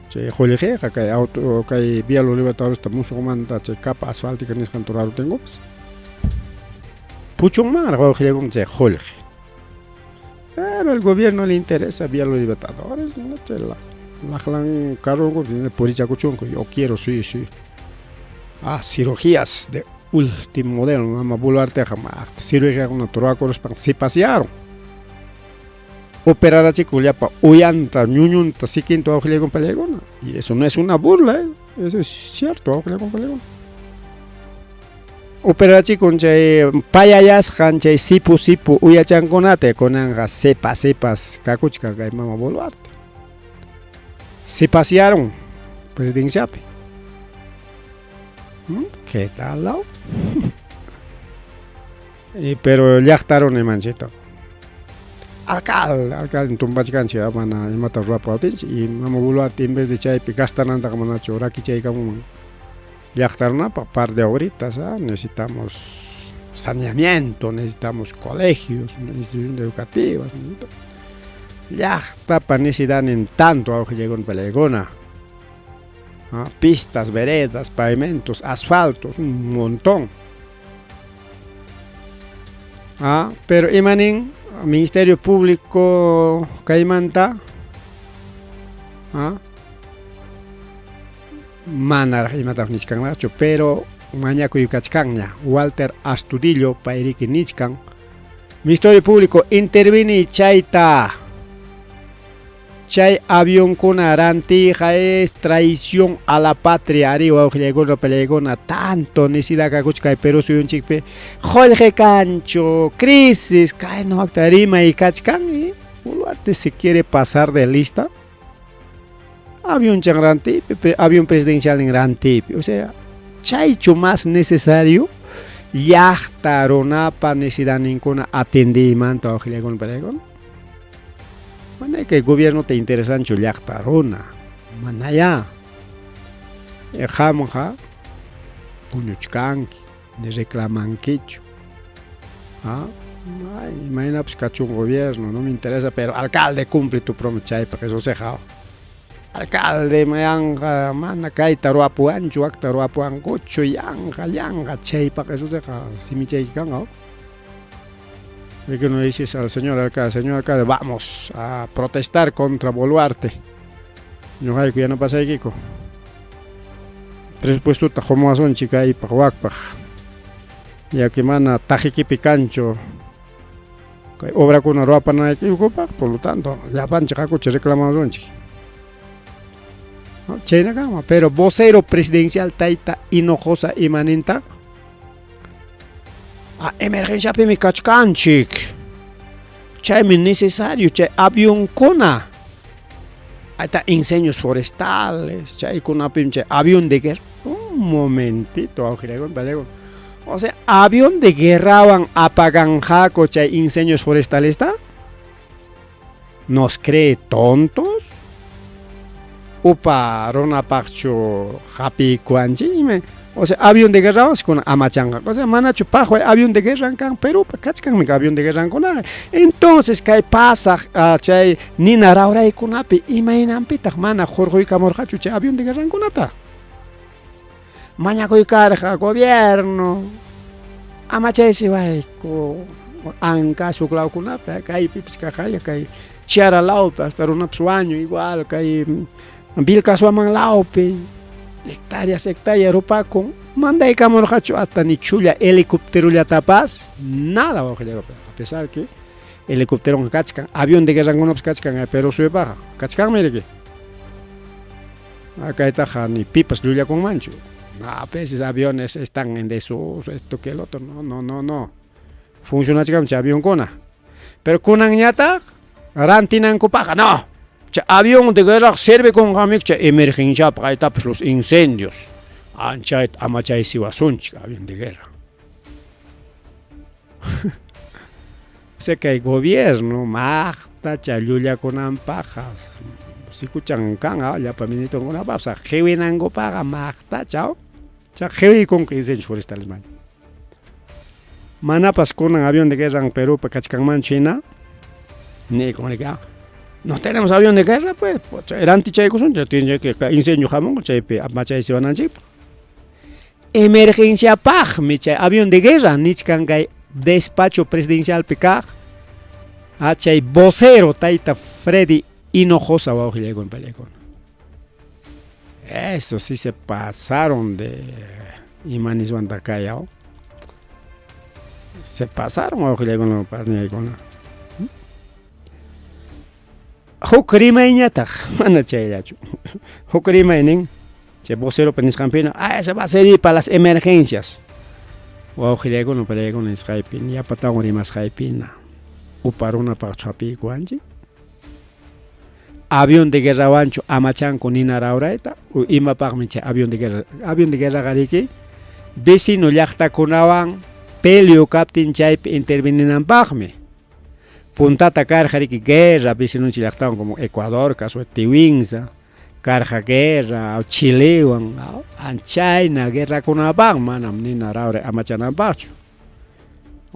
chay qullqiqa kay auto kay Vía Los Libertadores musuqmanta chay capa asfáltica nisqanta rurarutinkupas. Puchunmanraq wawqillaykuna chay qullqi. Pero al gobierno le interesa Vía Los Libertadores, no chay laqlan carro purichakuchunku, yo quiero, sí, sí. Cirugías de último modelo, mama Boluarteqa cirugía rurakuruspan sipasyaron. Operarachikun llapa uyanta, ñuñunta, sikinta wawqillaykuna pallaykuna. Y eso no es una burla, ¿eh? Eso es cierto, wawqillaykuna pallaykuna. Operarachikun chay payayasqan chay sipu sipu uyachankunata kunanqa sepa sepas kakuchkan kay mama Boluarte. Sepasyaron presidenciapi. ¿Qué tal, lau? Y pero llaqta runa imanchikta. Alcalde, alcalde tumpachkanchik mana imata ruwapuwaptinchik y mama Boluarte en vez de chaypi gastanantaqa manachu rakichaykamunman llaqta runapaq par de obritas, ¿ah? Necesitamos saneamiento, necesitamos colegios, instituciones educativas, llaqtapa necesidadnin tanto awqillaykuna palaykuna. ¿Ah? Pistas, veredas, pavimentos, asfaltos, un montón. ¿Ah? Pero imanin Ministerio Público kaymanta, ¿ah? Manaraq imataq nichkanraqchu, pero mañakuy kachkanña. Walter Astudillo payriki nichkan. Ministerio Público intervini chayta. Chay avionkuna rantiyqa es traición a la patria, ari wawqillaykuna pallaykuna, tanto necesidad kakuchka kay Perú suyunchikpi, qullqi kanchu, crisis, kayna wakta rimay kachkan y Boluarte se quiere pasar de lista, avionchan rantiypi, avión presidencialnin rantiypi, o sea, chaychu más necesario llaqta runapa necesidadninkuna atendiymanta wawqillaykuna pallaykuna. Mana kay gobierno te interesanchu llaqta runa, manayá. Qamqa puñuchkanki, ni reclamankichu. ¿Ah? Ay, imaynapas kachun gobierno, no me interesa, pero alcalde cumple tu promesa chaypaq eso se. Alcalde mayanqa mana kayta ruwapuwanchu, wakta ruwapuwankuchu, yanqa, yanqa chaypaq eso seqa simichayki kanqa. Y que no dices al señor alcalde, señor alcalde, vamos a protestar contra Boluarte. Ñuqayku yanapasaykiku. Presupuestota qumuwasunchik kaypaq wakpaq. Ya que mana tajikipi kanchu kay obrakuna ruwapanaykikupaq, por lo tanto, llapanchik hakuchik reclamasunchik. Chayna kanman, pero vocero presidencial tayta Hinojosa imaninta ah, emergenciapimi kachkanchik. Chaymi necesario chay avionkuna. Ahí incendios forestales, chaykunapim chay avión de guerra. Un momentito, o sea, avión de guerrawan apaganqaku chay incendios forestales, ¿está? ¿Nos cree tontos? Upa runapaqchu hapiykuwanchik. O sea, avión de guerra con amachanqa. O sea, manachu paqway avión de guerra kan Perú kachkanmi avión de guerra kunaqa. Entonces kay pasaq chay nina rawraykunapi imaynanpitaq mana hurquykamurqachu chay avión de guerra kunata. Mañakuykarqa gobierno amachaysiwayku Ancash huk lawkunapi kaypipas kaqaya kay Chiara lawpi hasta runapas wañu igual kay Vilcashuaman lawpi hectáreas hectáreas rupakun mandaykamurqachu hasta ni chulla helicópterollatapas nada wawqillaykupa a pesar que helicópteroqa kachkan avión de guerrankunapas kachkan Perú suyupaqa kachkanmi riki kaytaqa ni pipas llullakunmanchu. A veces aviones están en desuso, esto que el otro, no, no, no, no. Funcionachkanmi chay avionkuna. Pero kunanñataq rantinankupaqqa no. Chay avión de guerra sirve con chay emergenciapaq aytapas los incendios. Anchayta amachaysiwasunchik avión de guerra. O sea que el gobierno maqta chay llullakunanpaqqa sikuchan kan llapa ministrokunapas, o sea, qiwinankupaqa maqtachaw chay qiwiykunku incendios forestales man. Manapas kunan avión de guerra en Perú kachkanmanchu hina niykun no tenemos avión de guerra pues, rantichaykusunchik tiene que incendio hamunqa chaypi amachaysiwananchikpaq. Emergenciapaqmi chay avión de guerra nichkan kay despacho presidencialpi kaq chay vocero tayta Freddy Hinojosa wawqillaykuna pallaykuna. Eso sí se pasaron de imaniswantaq kayaw. Se pasaron wawqillaykuna pasñaykuna. Huk rimayñataq, mana chayllachu. Huk rimay nin, chay voceropa nisqanpina, ah, eso va a servir para las emergencias. Wawqillaykuna, pariyaykuna nisqaypi, yapatawan rimasqaypina, upa runapaq chhapiykuwanchik. Avión de guerrawanchu amachanku nina rawrayta, u imapaqmi chay avión de guerra. Avión de guerraqa riki, vecino llaqtakunawan pelio kaptin chaypi intervininanpaqmi. Puntata karqa riki guerra vecinonchik llaqtawan como Ecuador, caso Tiwinsa, karqa guerra Chilewan, chayna guerrakunapaq manam nina rawray amachananpaqchu.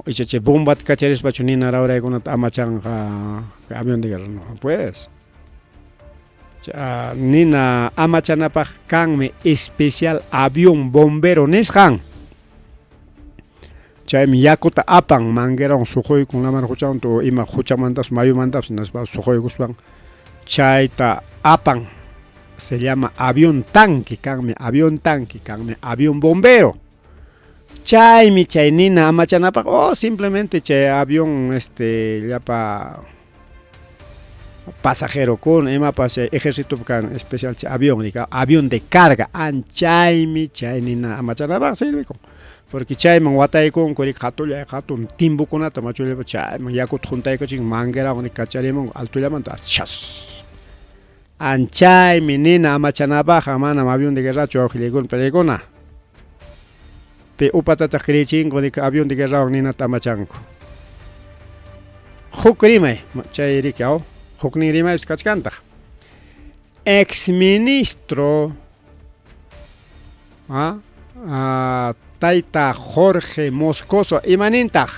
Icha chay bombata kacharispachu nina rawraykunata amachanqa avión de guerra, no pues. Nina amachanapaq kanmi especial avión bombero nisqan. Chaymi yakuta apan manguerawan suquykun lamar quchawan o ima quchamantapas mayumantapas hinaspa suquykuspan chayta apan. Se llama avión tanque, kanmi avión tanque, kanmi avión bombero. Chaymi chay nina amachanapaq o simplemente chay avión este llapa pasajerokuna imapas chay ejercitopi kan especial chay avión avión de carga anchaymi chay nina amachanapaq sirvikun. Porque chayman wataykunku riki hatullay hatun timbukunata machullapa chayman yakuta juntaykachin manguerawan kacharimunku altullamanta chas. Anchaymi nina amachanapaqqa manam avión de guerrachu wawqillaykuna pariyaykuna. Pi upatataq creechinku riki avión de guerrawan ninata amachanku. Huk rimay chay riki aw huknin rimaypas kachkantaq. Exministro tayta Jorge Moscoso imanintaq?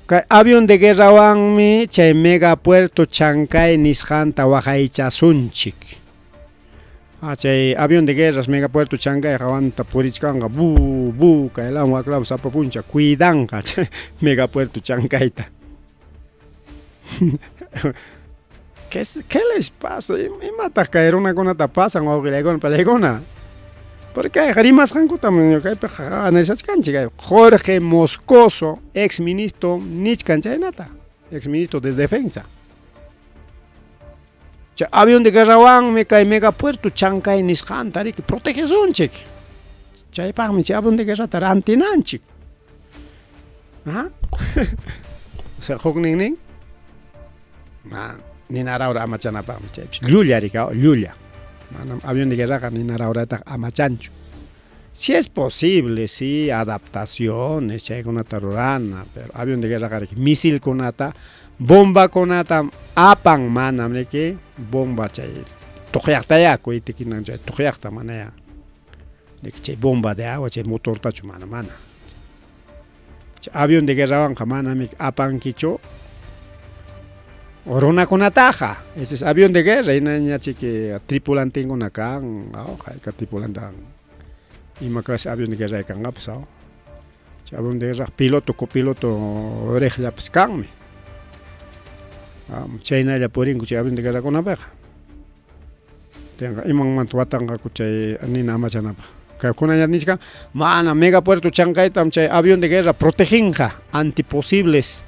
Kay avión de guerrawanmi chay megapuerto Chancay nisqanta waqaychasunchik. Chay avión de guerras megapuerto Chancay hawanta purichkanqa bu bu kaylawan waklawan sapa puncha cuidanqa chay megapuerto Chancayta. ¿Qué, ¿Qué les pasa? Imataq kay runakunata pasan wawqillaykuna pariyaykuna? Porque rimasqankutam kaypiqa analizachkanchik. Jorge Moscoso, ex ministro nichkan chaynata, ex ministro de defensa. Chay avión de guerrawanmi kay megapuerto Chancay nisqanta riki protegesunchik. Chaypaqmi chay avión de guerrata rantinanchik. ¿Ah? O sea, huknin nin nina rawra amachanapaqmi chaypis llulla riki llulla. Manam avión de guerraqa nina rawrataqa amachanchu. Si es posible, sí, adaptaciones, chaykunata rurana, pero avión de guerraqa riki misilkunata, bombakunatam apan manam riki bomba chay tuqyaqtaya cohetekinan chay tuqyaqta manaya riki chay bomba de agua chay motortachu mana mana. Chay avión de guerrawanqa manami apankichu runakunataqa. Ese es avión de guerra hinañachiki tripulantinkuna kan, hayka tripulante ima clase avión de guerra kanqapas chay avión de guerra piloto copiloto riqllapas kanmi. Chaynalla purinku chay avión de guerrakunapiqa. Imanmanta watanqaku chay nina amachanapaq. Kaykunaña nichkan mana megapuerto Chancaytam chay avión de guerra proteginqa ante posibles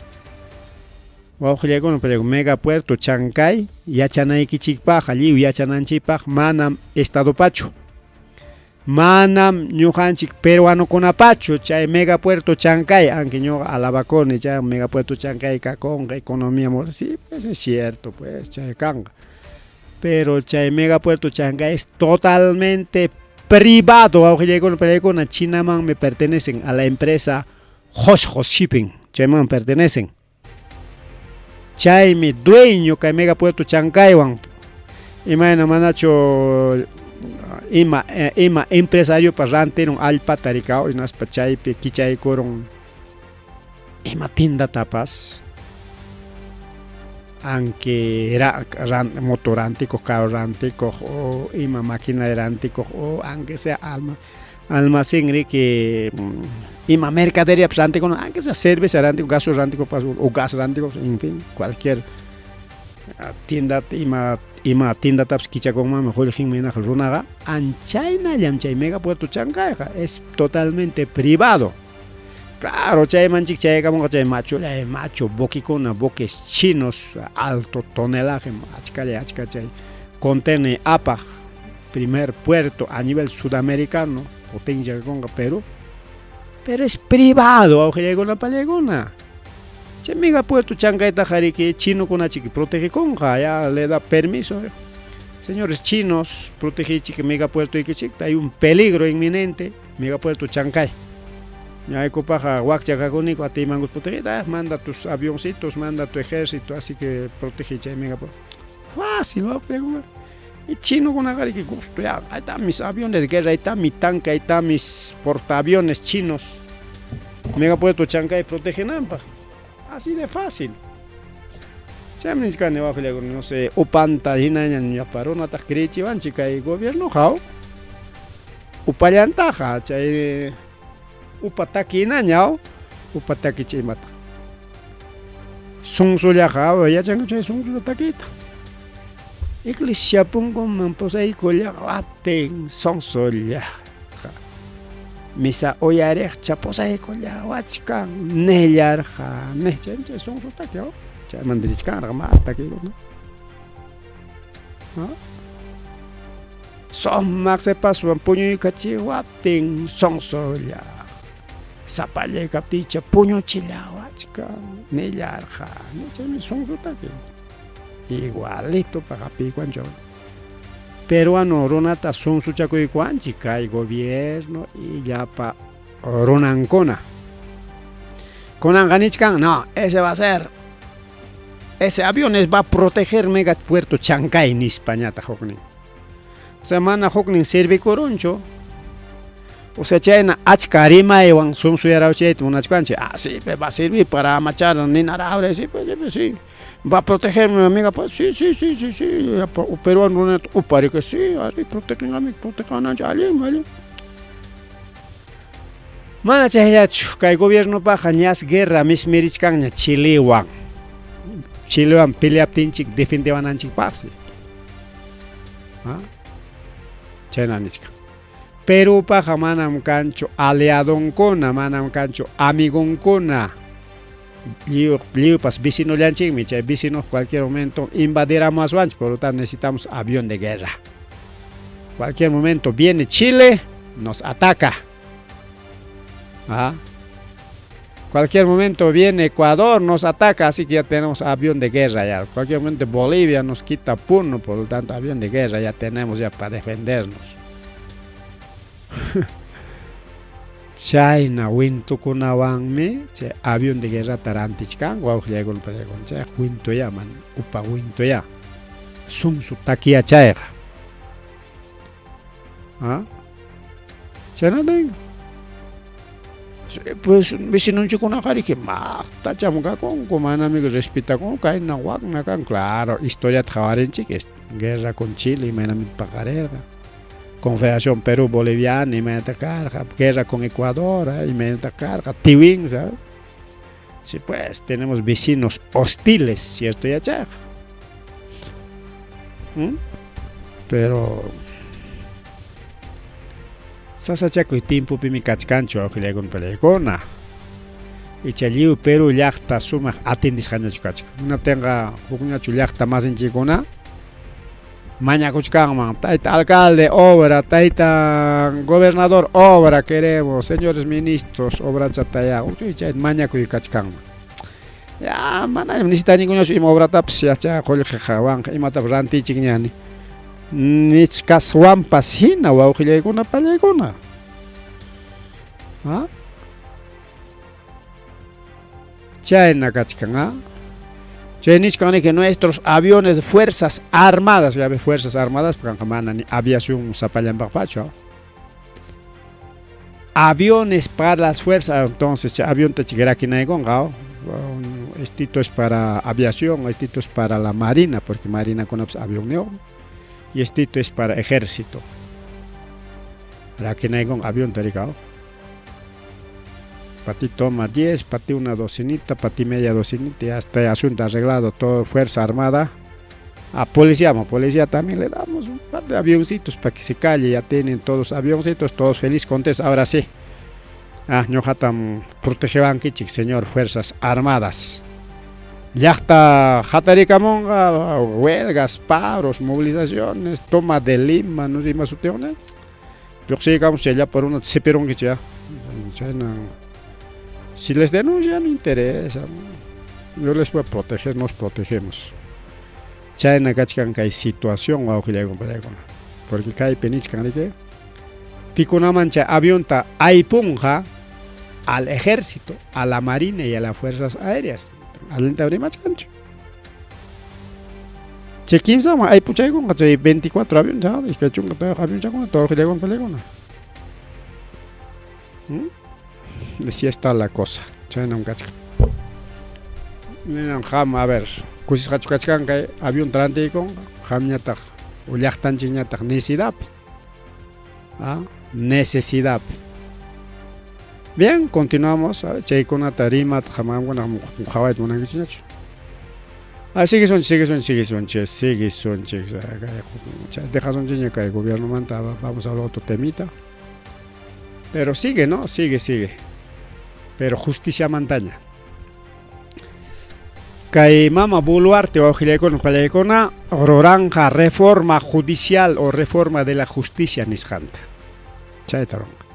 wawqillaykuna pero megapuerto Chancay yachanaykichikpaq lliw yachananchikpaq manam estadopachu. Manam ñuqanchik peruanokunapachu chay megapuerto Chancay, aunque ñuqa alabakuni chay megapuerto Chancay kakunqa economía, sí, pues es cierto, pues chay kanqa. Pero chay megapuerto Chancay es totalmente privado, wawqillaykuna pariyaykuna Chinamanmi pertenecen a la empresa Hosho Shipping, chayman pertenecen. Chaymi dueño kay megapuerto Chancaywan. Imayna manachu ima ima empresariopa rantirun allpata rikaw hinaspa chaypi kichaykurun ima tiendatapas aunque moto rantikuq, carro rantikuq o ima maquinaria rantikuq o aunque sea almacén riki ima mercaderia rantikuna, aunque sea cerveza rantikuq, gaso rantikuq o gas rantikuq, en fin, cualquier tienda ima ima tiendatapas kichakunmanmi qullqinman hinaqa runaqa anchaynallam chay megapuerto Chancayqa es totalmente privado. Claro, chaymanchik chayakamunqa chay machullay machu buquekuna, buques chinos, alto tonelaje, achkallay achka chay contenedor apaq, primer puerto a nivel sudamericano, potencia kakunqa Perú. Pero es privado, wawqillaykuna pallaykuna. Chay megapuerto Chancaytaqa riki chinokunachiki protegekunqa, ya le da permiso. Señores chinos, protegeychik megapuertoykichikta, hay un peligro inminente, megapuerto Chancay. Ñaykupaqqa wakcha kakuniku atiymankus protegeyta, manda tus avioncitos, manda tu ejército, así que protege chay megapuerto. Fácil, wawqillaykuna. Y chinokunaqa riki gusto ya, ahí están mis aviones de guerra, ahí está mi tanque, ahí están mis portaaviones chinos. Megapuerto Chancay protegenanpaq. Así de fácil. Chaymi nichkani wawqillaykuna, no sé, upanta hinaña llapa runataq creechiwanchik kay gobiernoqa, upallantaqa chay upa taki hinaña, upa taki chay imataq. Sunsullaqa, yachanku chay sunsulla takiyta. Iglesia punkuman pusaykullawaptin sunsullaqa misa uyariqcha pusaykullawachkan nillarqa chay chay sunsu taki, chaymanta richkanraq mas takiykuna. Sumaq sipaswan puñuykachiwaptin sunsulla sapallay kaptiycha puñuchillawachkan nillarqa chaymi sunsu taki. Igualito pa hapiykuwanchu. Peruano runata sunsuchakuykuwanchik kay gobierno y llapa runankuna. Kunanqa nichkan, no, ese va a ser, ese aviones va a proteger megapuerto Chancay nispa ñataq huknin. O sea, mana huknin servikurunchu. O sea, chayna achka rimaywan sunsuyarawchiyta munachkanchik. Ah, sí, va a servir para amachar ninarabre, sí, pues, sí, pues, sí. Va a protegerme, amiga, pues sí, sí, sí, sí, sí. Peruano runata uparika, sí, ari, protegen, protejananchik, allin, allin. Mana chayllachu, kay gobiernopaqqa ñas guerra mismirichkanña Chilewan. Chilewan peleaptinchik defendewananchikpaqsi. Chayna nichkan. Perupaqqa manam kanchu aliadonkuna, manam kanchu amigonkuna. Lliwpas vecinollanchikmi, chay vecino cualquier momento invadiramuaswanchik, por lo tanto necesitamos avión de guerra. Cualquier momento viene Chile, nos ataca. ¿Ah? Cualquier momento viene Ecuador, nos ataca, así que ya tenemos avión de guerra ya. Cualquier momento Bolivia nos quita Puno, por lo tanto avión de guerra ya tenemos ya para defendernos. Chayna wintukunawanmi chay avión de guerrata rantichkanku wawqillaykuna pallaykuna chay wintuya man upa wintuya sunsu takiya chayqa. ¿Ah? Chaynata pues vecinonchikkunaqa riki maqtacham kakunku manami respetakunku kayna wakna kan claro historiata qhawarinchik guerra con Chile imaynami paqarirqa Confederación Perú Boliviana imaynata karqa guerra con Ecuador imaynata karqa Tiwin, ¿sabes? Sí, pues tenemos vecinos hostiles, cierto yachayqa. Pero sasachakuy tiempopimi kachkanchu wawqillaykuna pallaykuna. Icha lliw Perú llaqta sumaq atendisqañachu kachkan. Hinaptinqa hukñachu llaqta masinchikkuna mañakuchkanman, tayta alcalde, obra, tayta gobernador, obra queremos, señores ministros, obrachatayá, chay mañakuy kachkanman. Ya manañam necesitanikuñachu ima obratapas yacha qullqiqa imatapas rantichikña nichkaswanpas hina wawqillaykuna pallaykuna. ¿Ah? Chayna kachkan, ¿ah? Chay nichkan que nuestros aviones de fuerzas armadas, ya ves, fuerzas armadas, porque mana ni aviación sapallanpaqpachu. Aviones para las fuerzas, entonces, avión te chiquerakinaykunqa, estito es para aviación, estito es para la marina, porque marina con avión neo, y estito es para ejército. Rakinaykunqa avión tarikao. Pa ti toma 10, pa ti una docinita, pa ti media docinita, ya está el asunto arreglado, todo Fuerza Armada. A policía, a policía también le damos un par de avioncitos para que se calle, ya tienen todos avioncitos, todos felices, contentos, ahora sí. Ah, ñuqatam protegewankichik, señor Fuerzas Armadas. Llaqta hatarikamunqa, huelgas, paros, movilizaciones, toma de Lima, no ima sutiyuqna. Lluqsiykamus chay llapa runata sipirunkichik ya. Chayna si les denuncia no interesa. Yo les voy a proteger, nos protegemos. Chayna kachkan kay situación wawqillaykuna pallaykuna. Porque kaypi nichkan riki pikunaman chay avionta aypunqa al ejército, a la marina y a las fuerzas aéreas. Allinta rimachkanchu. Chay kimsaman aypuchaykunqa chay 24 avión, 24 avionchakuna, wawqillaykuna pallaykuna. Así está la cosa. Chaynam kachkan. Ninan qam, a ver, kusisqachu kachkan kay avión rantiykunqa, qamñataq o llaqtanchikñataq necesidadpi. ¿Ah? Necesidadpi. Bien, continuamos. Chaykunata rimata qamkuna qhawayta munankichikñachu. Ah, siguisunchik, siguisunchik, siguisunchik, siguisunchik. Dejasunchikña kay gobiernomanta, vamos a hablar otro temita. Pero sigue, ¿no? Sigue, sigue. Pero justiciamantaña. Kay mama Boluarte wawqillaykuna pallaykuna ruranqa reforma judicial o reforma de la justicia nisqanta. Chayta ruranqa.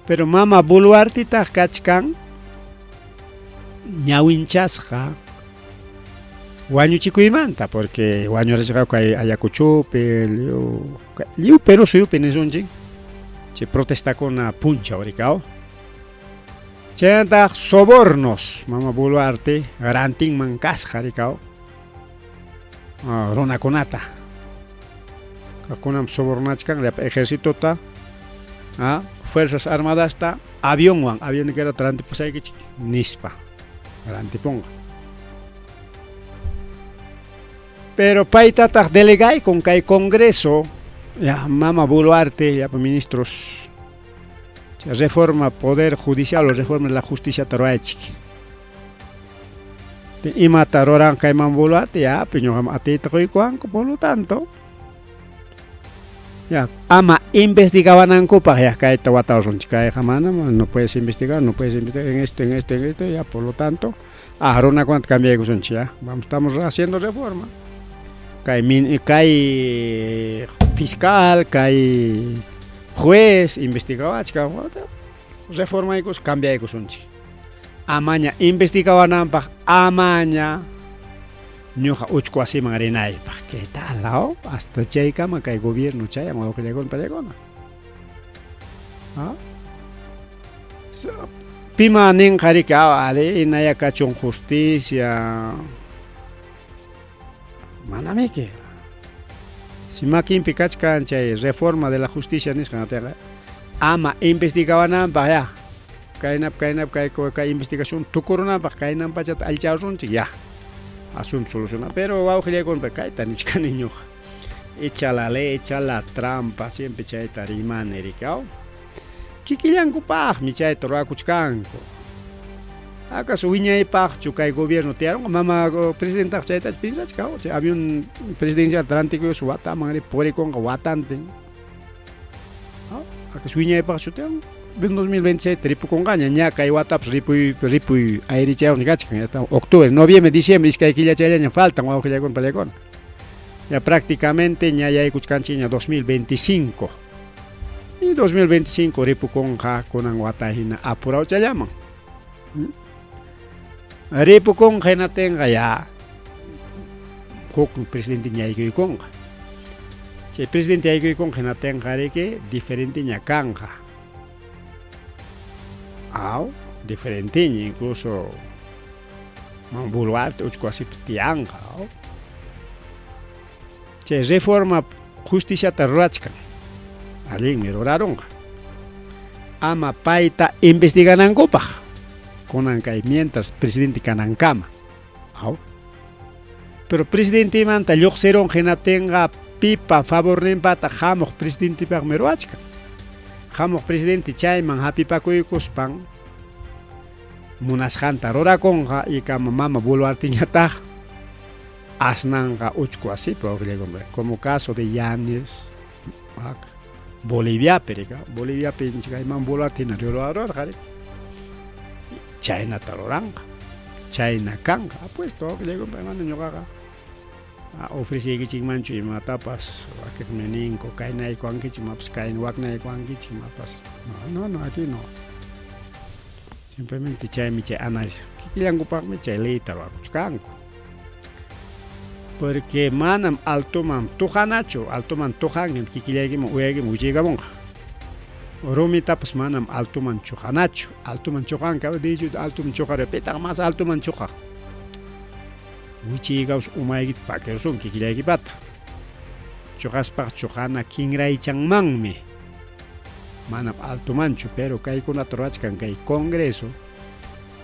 Pero mama Boluartetaq kachkan ñawinchasqa wañuchikuymanta, porque wañurachirqaku kay Ayacuchopi, lliw Perú suyupi nisunchik, chay protestakuna punchaw rikaw. Chaynataq sobornos, mama Boluarte rantinman kasqa rikaw runakunata. Kaqkunam sobornachkan llapa ejercitota, Fuerzas Armadasta avionwan, avionniykirata rantipusaykichik nispa rantipunqa. Pero paytataq delegaykun kay Congreso, ya mama Boluarte, llapa ministros, reforma poder judicial o reforma de la justicia ruwaychik. Imata ruran kay mama Boluarte, ya, pues ñuqam atiyta quykuwanku, por lo tanto, ya, ama investigawanankupaq ya kayta watawasunchik, kayqa mana, no puedes investigar, no puedes investigar en esto, en esto, en esto, ya, por lo tanto, runakunata cambiaykusunchik, ya, vamos, estamos haciendo reforma. Kay, kay fiscal, kay juez investigawachkan, reformaykus, cambiaykusunchik. Amaña investigawananpaq, amaña ñuqa uchku wasiman rinaypaq. ¿Qué tal, no? Hasta chaykama kay gobierno chayan wawqillaykuna pallaykuna. ¿Ah? Pima ninqa riki, ari inaya kachun justicia. Manamiki. Si makinpi kachkan chay reforma de la justicia nisqan atiqa, ama investigawananpaq ya. Kaynap kaynap kay kay investigación tukurunanpaq kaynan pachata allicharusunchik ya. Asunto solucionado. Pero wawqillaykuna kayta nichkani ñuqa. Echa la ley, echa la trampa, siempre chayta rimani rikaw. Kikillankupaqmi chayta ruwakuchkanku. Acaso wiñaypaqchu kay gobierno tiyarunqa mama presidentaq chaytachu piensachkan, chay avión presidencial rantikuyus wataman ri purikunqa watantin. Acaso wiñaypaqchu tiyan? En 2026 ripukunqaña, ña kay watapas ripuy ripuy ayrichaywan kachkan, ya estamos octubre, noviembre, diciembre, iskay killachayllaña faltan wawqillaykuna pallaykuna. Ya prácticamente ña yaykuchkanchikña 2025. Y 2025 ripukunqa kunan wata hina apurawchallaman. Ripukunqa hinatinqa ya huk presidente yaykuykunqa. Chay presidente yaykuykunqa hinatinqa riki diferenteña kanqa. Aw, diferenteña incluso Boluarte uchku wasipi tiyanqa. Chay reforma justiciata rurachkan. Allinmi rurarunqa. Ama payta investiganankupaq. Kunan kay mientras presidente kanankama. Aw. Pero presidentemanta lluqsirunqa hinaptinqa pipa favorninpata hamuq presidentepaqmi ruwachkan. Hamuq presidente chayman hapipakuykuspan munasqanta rurakunqa y kama mama Boluarteñataq asnanqa uchku wasipi wawqillaykuna, como caso de Yanes. Boliviapi rika, Boliviapi kayman Boluarte hina rurarurqa riki. Chaynata ruranqa, chayna kanqa. Apuesto wawqillaykunpa mana ñuqaqa ofreceykichikmanchu imatapas, wakiqmi ninku kaynaykuwankichik imapas kayna waknaykuwankichik imapas. No, no, no, aquí no. Simplemente chaymi chay análisis kikillankupaqmi chay leyta ruwakuchkanku. Porque manam altoman tuqanachu, altoman tuqankim kikillaykiman uyaykiman wichiykamunqa. Rumitapas manam altoman chuqanachu, altoman chuqanka, dicho altoman chuqar, pitaq mas altoman chuqaq. Wichiykaus umaykita pakirusun kikillaykipata. Chuqaspaq chuqana kinraychanmanmi. Manam altomanchu, pero kaykunata ruwachkan kay Congreso,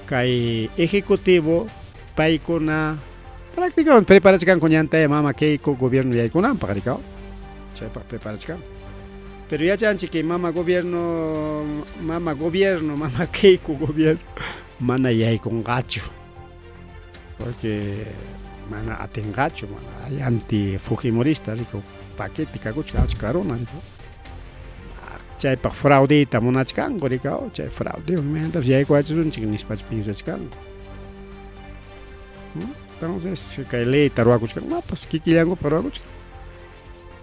kay Ejecutivo, paykuna prácticamente preparachkanku ñantaya mama Keiko gobierno yaykunanpaq rikaw. Chaypaq preparachkanku. Pero yachanchik kay mama gobierno, mama gobierno, mama Keiko gobierno mana yaykunqachu. Porque mana atinqachu, mana hay anti fujimorista rikaw, paquete kakuchka achka runa rikaw. Chaypaq fraudeyta munachkanku rikaw, chay fraude imaynatapas yaykuwachisunchik nispach piensachkanku. Entonces kay leyta ruwakuchkan, mapas kikillankupaq ruwakuchkan.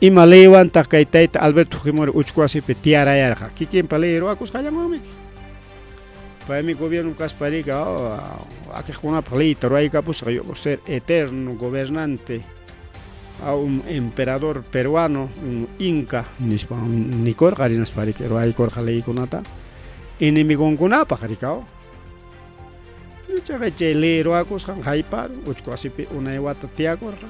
Ima leywantaq kay tayta Alberto Fujimori uchku wasipi tiyarayarqa? Kikinpa ley ruwakusqallanwanmi. Paymi gobierno kaspa rika, wakiqkunapaq leyta ruwaykapusqa, yo voy a ser eterno gobernante, a un emperador peruano, un inca, nispa nikurqa, rinaspa riki ruwaykurqa leykunata enemigonkunapaq rikaw. Ichaqa chay ley ruwakusqan hayparun, uchku wasipi unay wata tiyakurqa.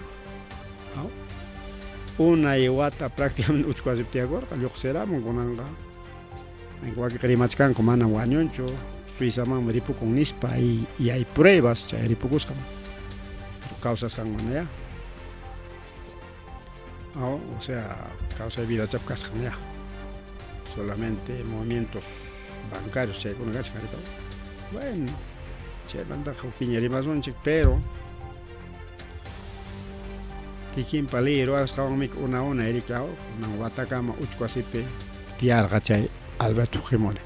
Unay wata prácticamente uchku wasipi tiyakurqa, lluqsiramun kunanqa. Wakiqa rimachkanku manam wañunchu, Suizamanmi ripukun nispa, y hay pruebas chay ripukusqan. Pero kawsasqan mana ya. O sea, kawsay vidachap kasqan ya. Solamente movimientos bancarios chaykuna kachkan rikaw. Bueno, chaymantaqa hukpiña rimasunchik, pero kikinpa ley ruwasqanwanmi una una rikaw, kunan watakama uchku wasipi tiyarqa chay Alberto Fujimori.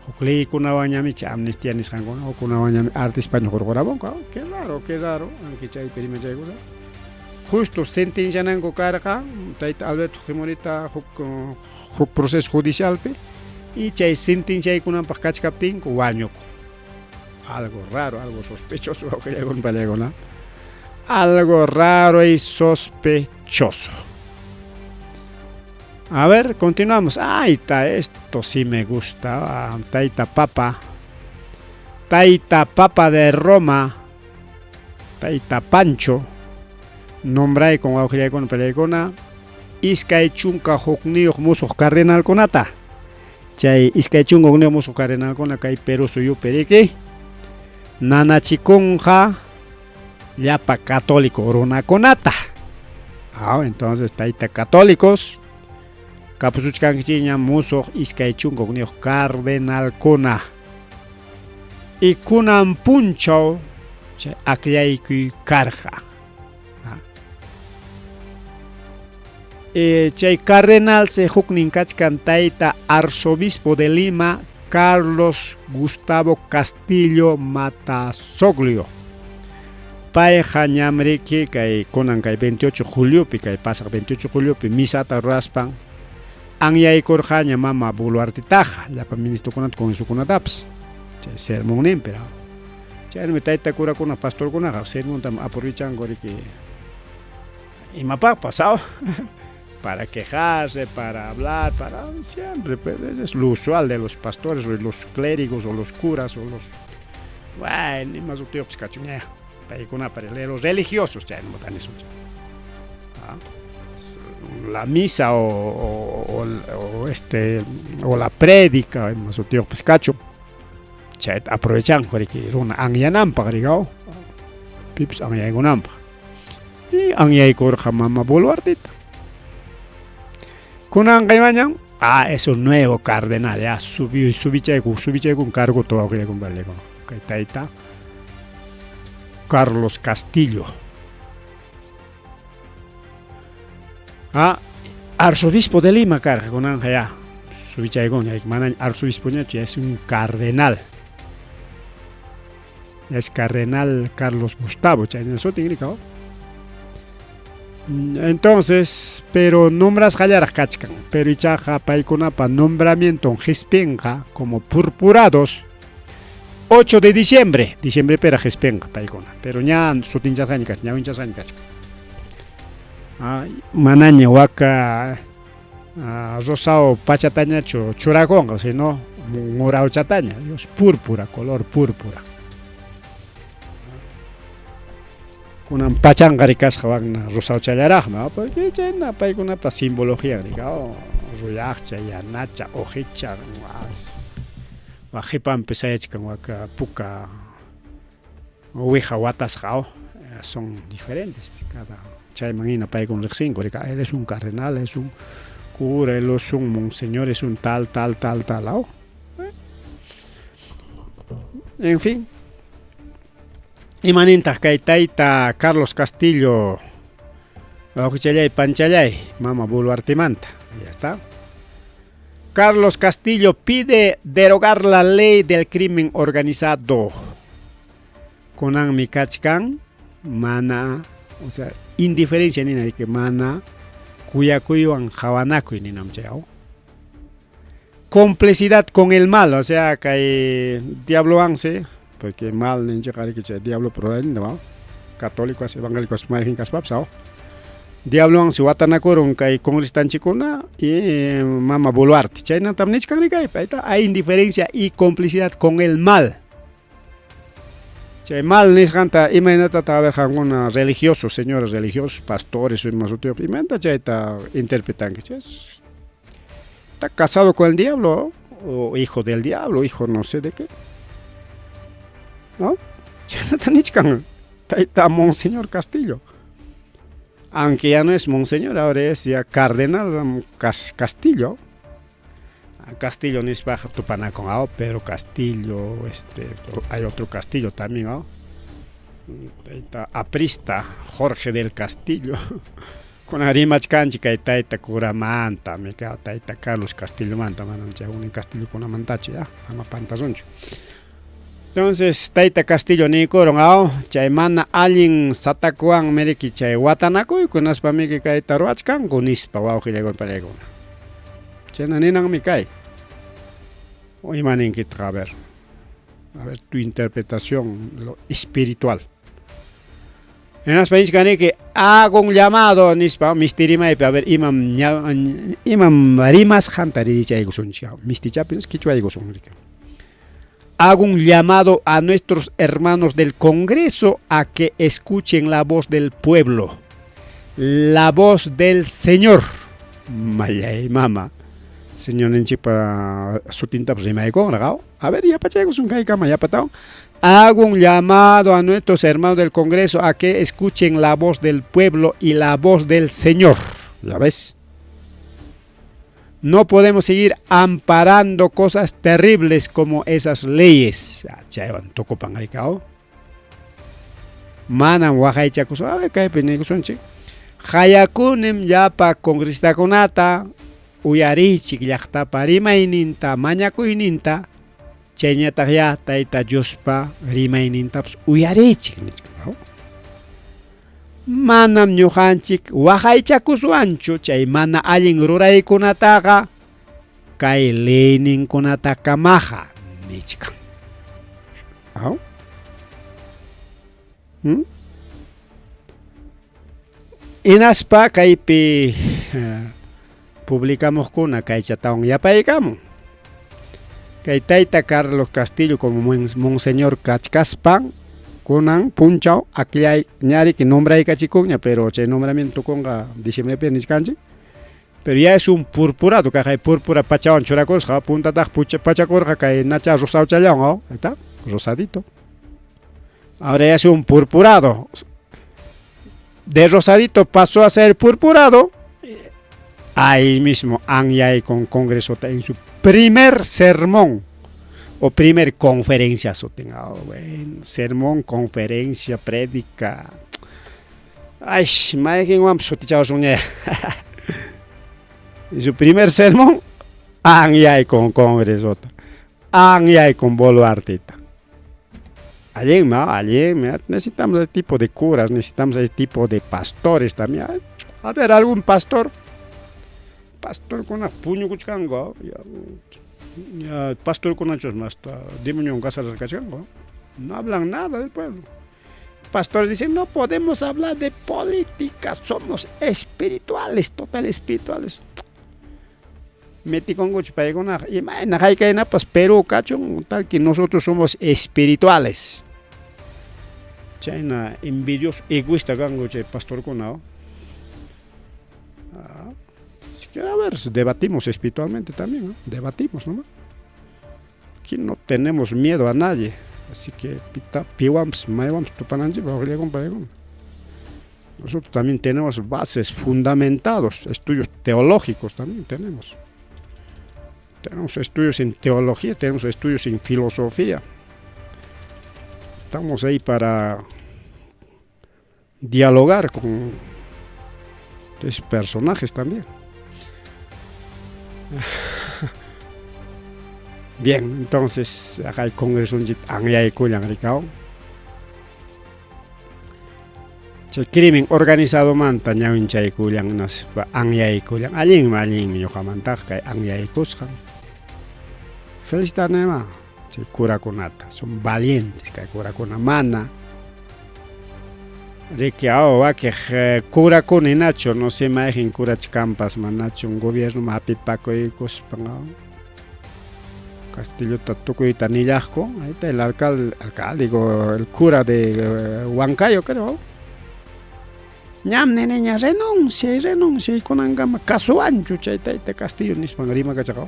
Huk leykunawanñami chay amnistía nisqankuna, hukkunawanñami arte español hurquramunku. Qué raro, qué raro, aunque chaypi rimachaykusa. Justo sentenciananku karqa tayta Alberto Fujimorita huk proceso judicialpi y chay sentenciaykunanpaq kachkaptinku wañukun. Algo raro, algo sospechoso, algo raro y sospechoso. A ver, continuamos. Ay, ta, esto sí me gusta. Taita Papa. Taita Papa de Roma. Taita Pancho. Nombray con wawqillaykuna palaykuna. Iskay chunka hukniyuq musuq cardenalkunata. Chay iskay chunka hukniyuq musuq cardenalkuna kay Perú suyupi riki. Nanachikunqa llapa católico runakunata. Ah, entonces tayta católicos kapusuchkankichikña musuq iskay chunka hukniyuq cardenalkuna. Y kunan punchaw chay akllaykuy karqa. Chay cardenal se huknin kachkan tayta arzobispo de Lima Carlos Gustavo Castillo Matasoglio. Payqa ñam riki kay kunan kay 28 juliopi kay pasaq 28 juliopi misata ruraspan anyaykurqaña mama Boluartetaqa llapa ministrokunata congresokunatapas chay sermonninpi. Chaymi tayta curakuna pastorkunaqa sermontam aprovechanku riki imapaqpas, para quejarse, para hablar, para siempre, pues es lo usual de los pastores o los clérigos o los curas o los bueno, ima sutiyuqpas kachunña paykunapa los religiosos chayna nisunchik. La misa o la prédica ima sutiyuqpas kachun chayta aprovechanku riki runa anyananpaq rikaw pipas anyaykunanpaq. Y anyaykurqa mama Boluarteta. Kunanqa imañan, es un nuevo cardenal, ya subió subichayku subichaykun cargota wawqillaykuna palaykuna kay tayta Carlos Castillo. Arzobispo de Lima karqa, kunanqa ya subichaykunña, manaña arzobispoñachu, ya es un cardenal. Ya es cardenal Carlos Gustavo, chayna sutin rika. Entonces, pero nombrasqallaraq kachkan, pero ichaqa paykunapa nombramienton qispinqa como purpurados 8 de diciembre, diciembrepiraq qispinqa paykuna, pero ña sutinchasqaña kachkan, ñawinchasqaña kachkan. Manaña waka rosao pachatañachu churakunqa, sino murawchataña, Dios, púrpura, color púrpura. Kunan pachanqa rikasqa wakna rosawchallaraqmi, porque chayna paykunapa simbología rika, ruyaqcha, yanacha, uqicha, wak qipanpi sayachkan wak puka uwiha watasqa, son diferentes cada chayman hina paykuna riqsinku rika, él es un cardenal, es un cura, él es un monseñor, es un tal, tal, tal, tal, En fin. Imanintaq kay tayta Carlos Castillo, wawqichallay, panchallay, mama Boluartemanta? Ya está. Carlos Castillo pide derogar la ley del crimen organizado. Kunanmi kachkan mana, o sea, indiferencia nina que mana kuyakuywan qhawanakuy ninam chay. Complicidad con el mal, o sea, kay diablowansi, porque mal ninchikqa riki chay diablo rurayninta, católicos, evangélicos mayqin kaspapas, diablowansi watanakurun kay congresistanchikkuna y mama Boluarte. Chaynatam nichkan rikay, payta hay indiferencia y complicidad con el mal. Chay mal nisqanta imaynatataq, a ver, qamkuna religiosos, señores religiosos, pastores, ima sutiyuq, imaynata chayta interpretanki? Está casado con el diablo o hijo del diablo, hijo no sé de qué. ¿No? Chaynata nichkan tayta Monseñor Castillo. Aunque ya no es monseñor, ahora es ya cardenal Castillo. Castillo nispaqa tupanakun, pero Castillo, hay otro Castillo también, ¿no? Tayta aprista Jorge del Castillo. Kunan rimachkanchik kay tayta curamanta, mi tayta Carlos Castillomanta, manam chay huknin Castillokunamantachu, ya, ama pantasunchu. Entonces, tayta Castillo niykurun, chay mana allin satakuwanmi riki chay watanakuyku, hinaspa miki kayta ruwachkanku nispa, wawqillaykuna panillaykuna. Chayna ninanmi kay. Ima ninkitaq, a ver. A ver tu interpretación, lo espiritual. Hinaspa nichkaniki hago un llamado nispa mistirimaypi, a ver, imam imam rimasqanta ririchaykusunchik, mistichapi qichwaykusun. Hago un llamado a nuestros hermanos del Congreso a que escuchen la voz del pueblo, la voz del Señor. Mallay mama. Señorninchikpa sutintapas rimaykunraq. A ver, yapachaykusun kaykama yapatawan. Hago un llamado a nuestros hermanos del Congreso a que escuchen la voz del pueblo y la voz del Señor. ¿Ya ves? No podemos seguir amparando cosas terribles como esas leyes. Chaywan tukupan rikao. Manam waqaychakusun. A ver, kaypi niykusunchik. Qayakunim llapa congresistakunata uyariychik llaqtapa rimayninta, mañakuyninta, chayñataq ya Tayta Diospa rimaynintapas uyariychik nichkan. Manam ñuqanchik waqaychakuswanchu chay mana allin ruraykunataqa kay leyninkunata kamaqa nichkan. Aw? Hinaspa kaypi publicamuqkuna kaychatawan yapaykamun. Kay tayta Carlos Castillo como monseñor kachkaspan kunan punchaw akllay ñariki nombraykachikunña, pero chay nombramiento tukunqa diciembrepi nichkanchik. Pero ya es un purpurado, kaqay púrpura pachawan churakusqa, puntataq pachakurqa kay nacha rosawchallawan, ahí está, rosadito. Ahora ya es un purpurado. De rosadito pasó a ser purpurado. Ahí mismo anyay con Congreso en su primer sermón o primer conferencia sutin. Bueno, sermón, conferencia, prédica. Ay, mayqinwanpas sutichawasunña. Y su primer sermón, anyaykun congresota, anyaykun Boluartita. Allinmi, allinmi. Necesitamos ese tipo de curas, necesitamos ese tipo de pastores también. A ver, algún pastor. Pastorkuna puñukuchkanku. Ya, pastorkunachus hasta demoniowan casarasqa kachkanku. No hablan nada del pueblo. Pastores dicen, no podemos hablar de política, somos espirituales, total espirituales. Metikunkuchu paykunaqa, imayna haykaynapas Perú kachun, tal que nosotros somos espirituales. Chayna envidioso, egoísta kanku chay pastorkuna. Ah, a ver, debatimos espiritualmente también, ¿no? Debatimos nomás. Aquí no tenemos miedo a nadie. Así que pita, piwampas, maywampas tupananchikpaq paykuna. Nosotros también tenemos bases fundamentados, estudios teológicos también tenemos. Tenemos estudios en teología, tenemos estudios en filosofía. Estamos ahí para dialogar con esos personajes también. Bien, entonces, acá hay congreso anyaykullan rikaw. Chay crimen organizado manta ñawinchaykullan naspa anyaykullan. Allinmi, allinmi ñuqamantaqa kay anyaykusqan. Felicitarnima chay curakunata, son valientes kay curakuna mana. Riki aw wakiq curakuna hinachu, no sé mayqin curachkanpas manachu gobierno hap'ipakuykuspan Castillota tukuyta nillaqku, ahí está el alcalde, alcalde digo, el cura de Huancayo creo. Ñam niña renuncia, renuncia y kunankama kasuwanchu chay tayta Castillo nispan rimakachaqa.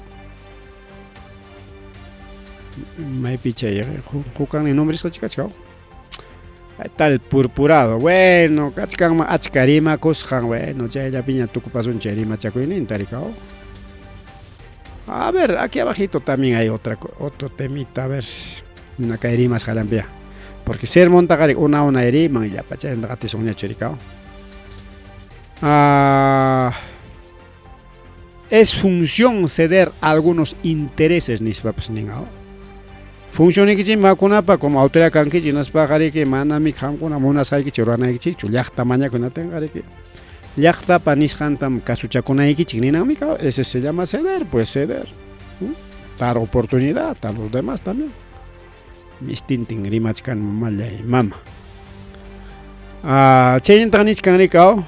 Maypi chay hukani nombresqa chikachka. Ahí está el purpurado. Bueno, kachkanman achka rimakusqan, bueno, chayllapiña tukupasun chay rimachakuyninta rikaw. A ver, aquí abajito también hay otro temita, a ver, una kay rimasqallanpiya. Porque sermontaqa una una riman llapa chayta qatisunñachu rikaw. Ah, es función ceder algunos intereses nispapas nin. Funcioniykichik makunapa como autoridad kankichik hinaspaqa riki manami qamkuna munasqaykichik ruranaykichikchu llaqta mañakunatinqa riki llaqtapa nisqantam kasuchakunaykichik ninanmi ese se llama ceder, pues ceder. Dar oportunidad a los demás también. Mistintin rimachkan mamallay mama. Ah, chaynintaqa nichkan rikaw.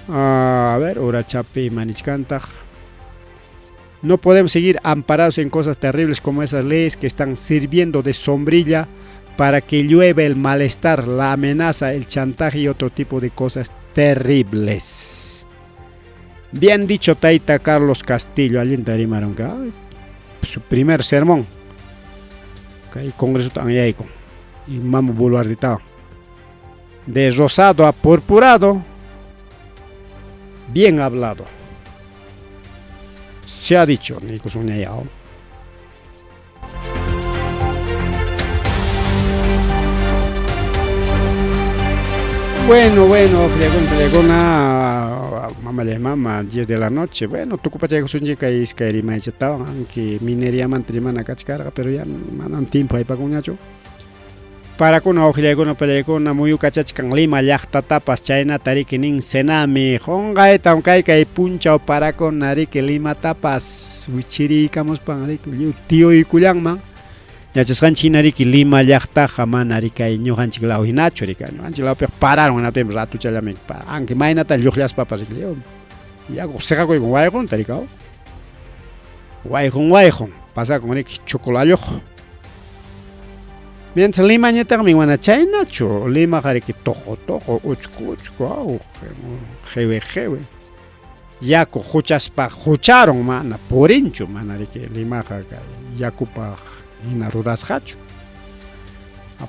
A ver, urachapi ima nichkantaq. No podemos seguir amparados en cosas terribles como esas leyes que están sirviendo de sombrilla para que llueva el malestar, la amenaza, el chantaje y otro tipo de cosas terribles. Bien dicho, Taita Carlos Castillo, allinta rimaron su primer sermón. Kay congreso anyayku y mama Boluartita. De rosado a purpurado, bien hablado. Se ha dicho, niykusunñayao. Bueno, bueno, plegona, mamá le mama, 10 de la noche. Bueno, tukupachaykusunchik kay iskay rimaychatawan, aunque mineriamanta rimana kachkarqa, pero ya manam tiempo aypakunñachu. Parakuna uqllaykuna pallaykuna muyukachachkan Lima llaqtatapas chaynata riki nin SENAMI qunqaytam kay kay punchaw parakuna riki Limatapas wichiriykamuspan riki lliw tiyuykullanman. Yachasqanchik hina riki Lima llaqtaqa mana riki kay ñuqanchik law hinachu riki ñuqanchik lawpiqa pararon hinaptinpas ratuchallami aunque maynata lluqllaspapas riki yaku siqakuykun wayqunta riki wayqun wayqun pasakun riki chukulalluq. Mientras Limañataqmi mana chaynachu, Limaqa riki tuqu tuqu, uchku uchku, aw qiwi qiwi. Yaku huchaspa hucharon mana purinchu, mana riki Limaqa kay yakupaq hina rurasqachu.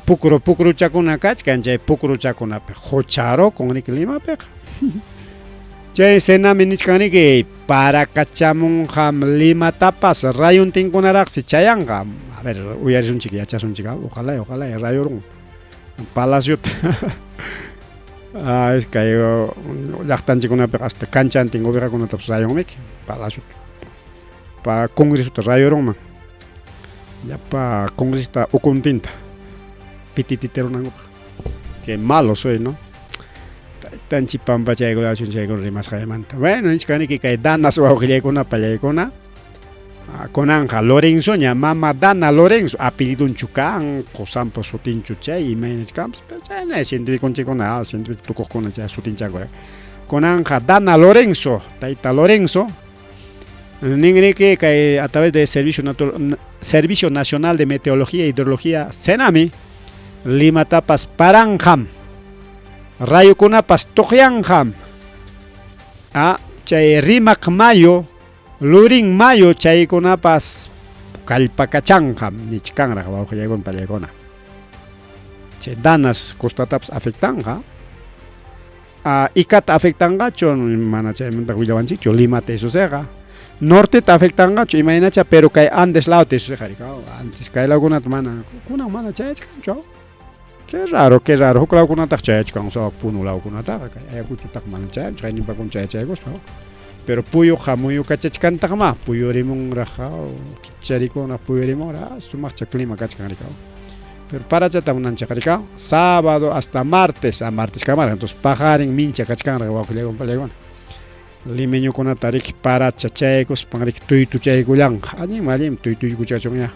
Pukru pukruchakuna kachkan, chay pukruchakunapi hucharukun riki Limapiqa. Chay SENAMI nichkan riki parakachamunqam Limatapas rayuntinkunaraqsi chayanqa. A ver, uyarisunchik, yachasunchik, ojalá, ojalá rayurun palaciota. Ah, es kay llaqtanchikkunapiqa hasta kanchantin ovejakunatapas rayunmiki palacio pa congresota rayurunman llapa congresista ukuntinta pitititerunankupaq. Qué malo soy, ¿no? Taytanchik pampachaykullachun chaykuna rimasqaymanta. Bueno, nichkaniki kay danas wawqillaykuna pallaykuna. Kunanqa Lorenzoña, mama Dana Lorenzo, apellidunchu kan, qosanpa sutinchu chay, imaynach kanpas, pero chayna cientificonchikkuna, científico tukuqkuna chay sutinchanku. Kunanqa Dana Lorenzo, tayta Lorenzo, ninriki kay a través de Servicio, Servicio Nacional de Meteorología e Hidrología, SENAMI, Limatapas paranqam, rayukunapas tuqyanqam, chay Rimac Mayo, Lurín Mayo chaykunapas kallpakachanqam nichkanraq wawqillaykuna pallaykuna. Chay danas costatapas afectanqa. Icata afectanqachu mana chaymanta willawanchikchu Limata isusiqa. Norteta afectanqachu imaynacha pero kay Andes lawta isusiqa antes kay lawkunata mana kunan mana chayachkanchu. Qué raro, qué raro. Huk lawkunataq chayachkan sawak Puno lawkunataqa kay Ayacuchotaq mana chayanchu hayninpakuna chayachaykuspa. Pero puyuqa muyukachachkantaqmá puyurimunraq kicharikuna puyurimunraq sumaqcha clima kachkan rikaw. Pero parachata munanchik rikaw sábado hasta martes, a martes kamaraq entonces paqarin mincha kachkanraq wawqillaykuna pallaykuna. Limeñukunata riki paracha chayaykuspan riki tuytuchaykullanqa allinmi allinmi tuytuykuchachunña.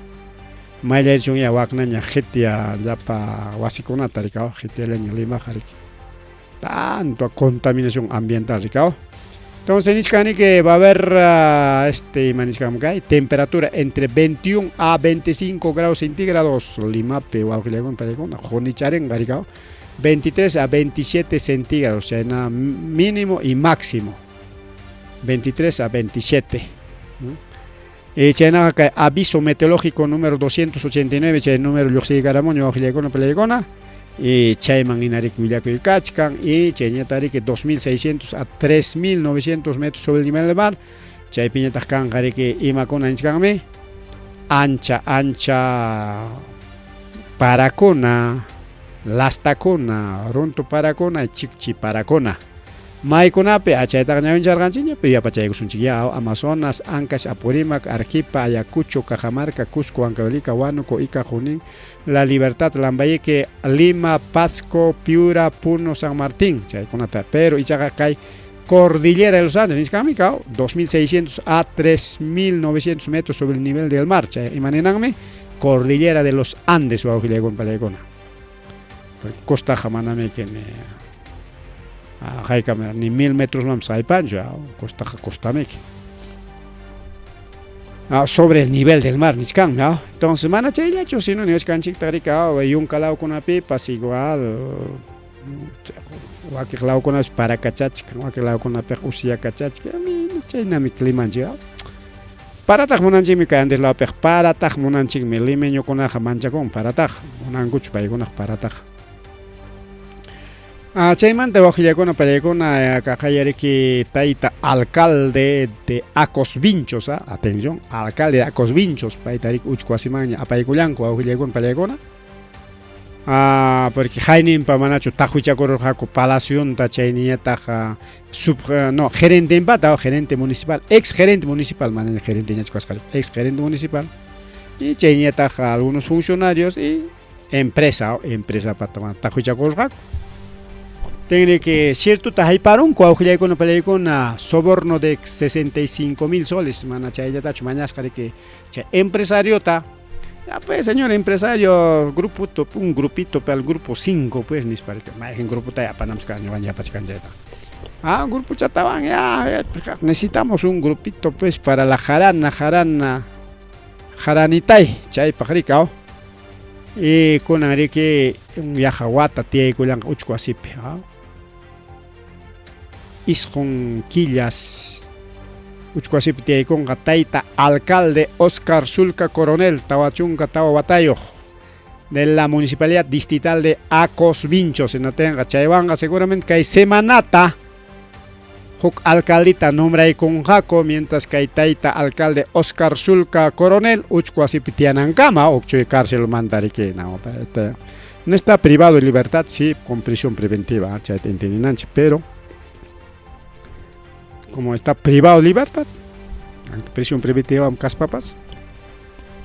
Mayllaychunya waknaña qhitya llapa wasikunata rikaw qhityallaña Limaqa riki. Tanto contaminación ambiental rikaw. Entonces nichkani que va a haber este ima nichkan kay temperatura entre 21 a 25 grados centígrados Limapi wawqillaykuna pallaykuna qunicharinqa rikaw 23 a 27 centígrados chayna mínimo y máximo 23 a 27. Y chaynaqa kay aviso meteorológico número 289 chay número lluqsiykaramun wawqillaykuna pallaykuna y chayman hina riki willakuy kachkan y chayñata riki 2600 a 3900 metros sobre el nivel del mar chaypiñataq kanqa riki imakuna nichkanmi ancha ancha parakuna lastakuna runtu parakuna chikchi parakuna. Maykunapi achaytaqa ñawincharqanchikña pero yapachaykusunchikyá Amazonas, Ancash, Apurímac, Arequipa, Ayacucho, Cajamarca, Cusco, Huancavelica, Huánuco, Ica, Junín, La Libertad, Lambayeque, Lima, Pasco, Piura, Puno, San Martín chaykunata pero ichaqa kay Cordillera de los Andes nisqanmi kaw 2600 a 3900 metros sobre el nivel del mar chay imaninanmi Cordillera de los Andes wawqillaykuna pallaykuna porque costaqa manami ni haykam ni 1000 metros haypanchu costaqa costamiki sobre el nivel del mar nichkanmi entonces mana chayllachu sino niwachkanchiktaq riki yunka lawkunapipas igual wakiq lawkunapipas parakachachkan wakiq lawkunapiqa usyakachachkan chaynami climanchik. Parataq munanchikmi kay Andes lawpiqa parataq munanchikmi limeñukunaqa manchakun parataqa munankuchu paykunaqa parataqa. Chaymanta wawqillaykuna pallaykuna kaqayariki tayta alcalde de Acos Vinchos, atención, alcalde de Acos Vinchos, payta riki uchku wasimanña apaykullanku wawqillaykuna pallaykuna. Porque hayninpa manachu taqwichakururqaku palacionta chayniñataq sub no gerentenpata gerente municipal, ex gerente municipal manaña gerenteñachu kasqa ex gerente municipal y chayñataq algunos funcionarios y empresa empresapata taqwichakururqaku. Tiene que ciertota hayparunku wawqillaykuna pallaykuna soborno de 65,000 soles mana chayllatachu mañasqa riki chay empresariota. Ya pues señor empresario, grupo un grupito para el grupo 5 pues nispa riki mayqin grupota apanampas ñuqanchik apachkan chayta. Grupo chatawan ya necesitamos un grupito pues para la jarana, jarana, jaranitay chaypaq riki y kunan riki yaqa wata tiyaykullanqa uchku wasipi isqun killas uchku wasipi tiyaykunqa tayta alcalde Oscar Sulca Coronel 44 watayuq de la municipalidad distrital de Acos Vinchos hinatinqa chaywanqa seguramente kay semanata huk alcaldita nombraykunqaku mientras kay tayta alcalde Oscar Sulca Coronel uchku wasipi tiyanankama huk chay cárcelmanta riki No está privado de libertad, sí, con prisión preventiva, chayta entiendinanchik, pero como está privado de libertad, prisión preventiva kaspapas,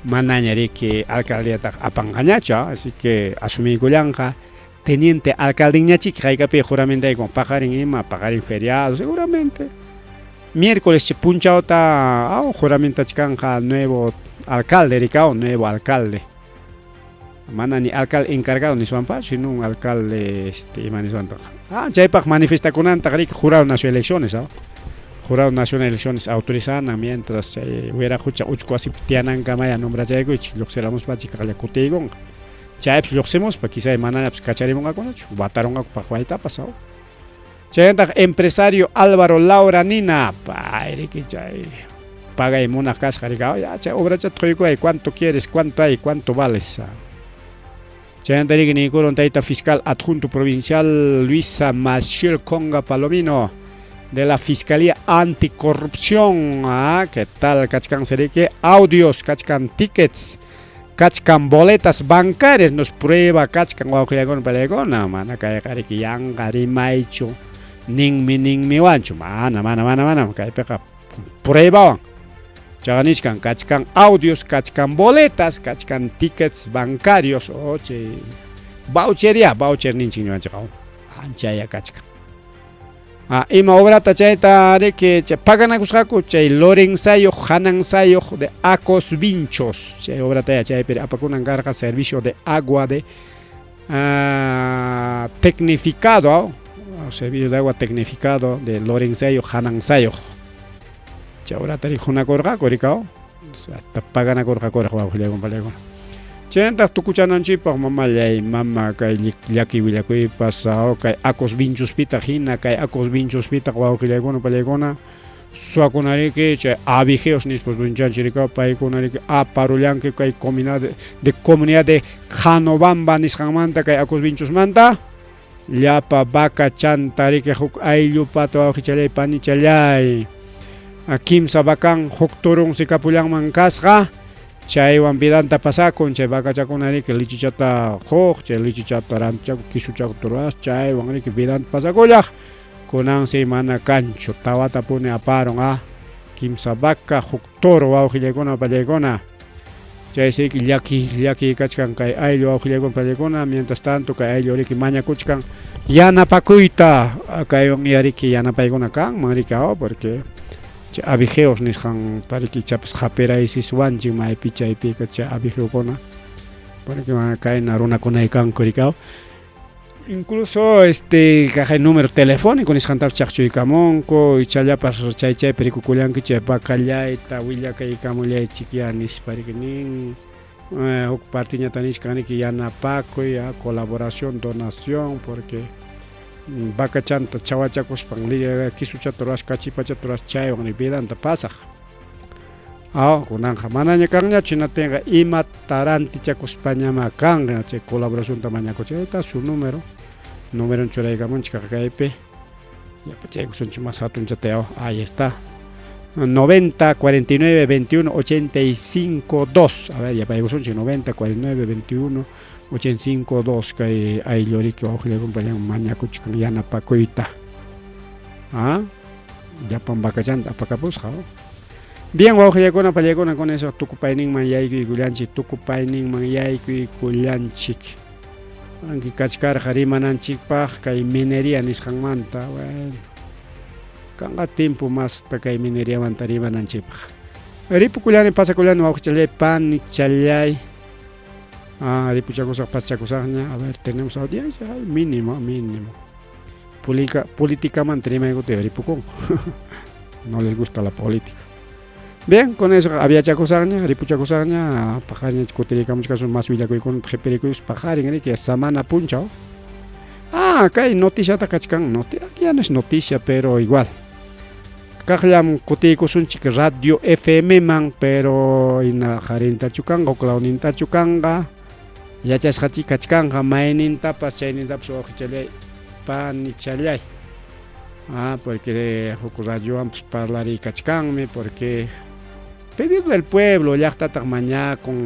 manaña riki alcaldíataqa apanqañachu, así que asumiykullanqa teniente alcaldeñachik haykapi juramentayku paqarin ima, paqarin feriado, seguramente. Miércoles punchawta juramentachkanqa nuevo alcalde rikao, nuevo alcalde. Mana ni alcalde encargado niswanpas, sino un alcalde ima niswantaqa. Ah, chaypaq manifestakunantaq riki jurado nacional elecciones, Jurado nacional elecciones autorizana mientras chay wiraqucha uchku wasipi tiyanankamaya nombrachaykuychik lluqsiramuspa chikaqlla kutiykunqa. Chaypis lluqsimuspa quizá manañapas kacharimunqakunachu, watarunqaku paqwaytapas, Chaymantaq empresario Álvaro Laura Nina, pay riki chay pagay munaq kasqa riki, ya chay obrachata quykuway, cuánto quieres, cuánto hay, cuánto vales. Chaymanta riki niykurun tayta fiscal adjunto provincial Luisa Maciel Conga Palomino de la Fiscalía Anticorrupción. Ah, ¿qué tal kachkan riki? Audios, kachkan tickets, kachkan boletas bancarias, nos prueba kachkan wawqillaykuna palaykuna, mana kayqa riki yanqa rimaychu, ninmi ninmiwanchu, mana mana mana mana, kaypiqa pruebawan. Chaqa nichkan kachkan audios, kachkan boletas, kachkan tickets bancarios, o chay voucheria, voucher ninchik ñuqanchikqa, anchaya kachkan. Ah, ima obrata chayta riki chay paganakusqaku chay Lorenzayuq Hanansayuq de Acos Vinchos, chay obrata chaypi apakunan karqa servicio de agua de tecnificado, servicio de agua tecnificado de Lorenzayuq Hanansayuq. Chay obrata rijunakurqaku rikaw, hasta paganakurqakuraq wawqillaykuna palaykuna. Chaymantaq tukuchananchikpaq mamallay mama kay llaki willakuypas kay Acos Vinchospitaq hina kay Acos Vinchospitaq wawqillaykuna palaykuna suwakunariki chay abigeos nispa runchanchik rikaw paykuna riki aparullanki kay comunidad de comunidad de Janobamba nisqanmanta kay Acos Vinchosmanta llapa vaca chanta riki huk ayllupata wawqichallay panichallay kimsa vacan huk turunsi kapullanman kasqa chaywan vidanta pasakun chay vacachakuna riki lichichata quq chay lichichata rantichaku kisuchaku ruras chaywan riki vidanta pasakullaq kunansi mana kanchu tawata puni aparun kimsa vaca huk toro wawqillaykuna pallaykuna chaysi riki llaki llaki kachkan kay ayllu wawqillaykuna pallaykuna mientras tanto kay ayllu riki mañakuchkan yanapakuyta kaywan riki yanapaykuna kanman riki porque chay abigeos nisqan riki ichapas hapiraysiswanchik maypi chaypika chay abigeokuna porque kayna runakunay kanku rikaw. Incluso kaqay número telefónico nisqantapas chaqchuykamunku ichallapas chay chaypi rikukullanki chay vacallayta willakaykamullaychik ya nispa riki nin huk partiñata nichkan riki yanapakuy colaboración donación porque vacachanta chawachakuspan kisuchata ruwaspa kachipachata ruwaspa chaywan vidanta pasaq. Kunanqa manaña kanñachu hinatinqa imata rantichakuspañama kanqa chay colaboracionta mañakuchik ahí su número número churaykamunchik kaypi yapachaykusunchik más hatunchata ahí está 90 49 21 85 2 a ver yapaykusunchik 90 49 21 85 2 kay ayllu riki wawqillaykuna mañakuchkan yanapakuyta llapan vacachanta apakapusqa. Bien, wawqillaykuna pallaykuna con eso tukupayninman yaykuykullanchik tukupayninman yaykuykullanchik. Anki kachkarqa rimananchikpaq kay minería nisqanmanta, bueno. Kanqa tiempo masta kay mineriamanta rimananchikpaq. Ripukullani pasakullani wawqichallay panichallay. Ripuchakusaq pasachakusaqña. A ver, tenemos audiencia, ay, mínimo, mínimo. Políticamanta rimaykuta ripukunku. No les gusta la política. Bien, con eso aviachakusaqña, ripuchakusaqña, paqarin kutirikamuchkasun mas willakuykunata qhipirikuyus paqarin riki samana punchaw. Ah, kay noticiata kachkan, ya no es noticia, pero igual. Kaqllam kutiykusunchik Radio FM man, pero ina qarintachu kanqa, huklawnintachu kanqa, yachasqachik kachkanqa maynintapas chaynintapas wawqichallay panichallay. Porque huk radiowanpas parlarikachkanmi, porque pedido del pueblo llaqtataq mañakun.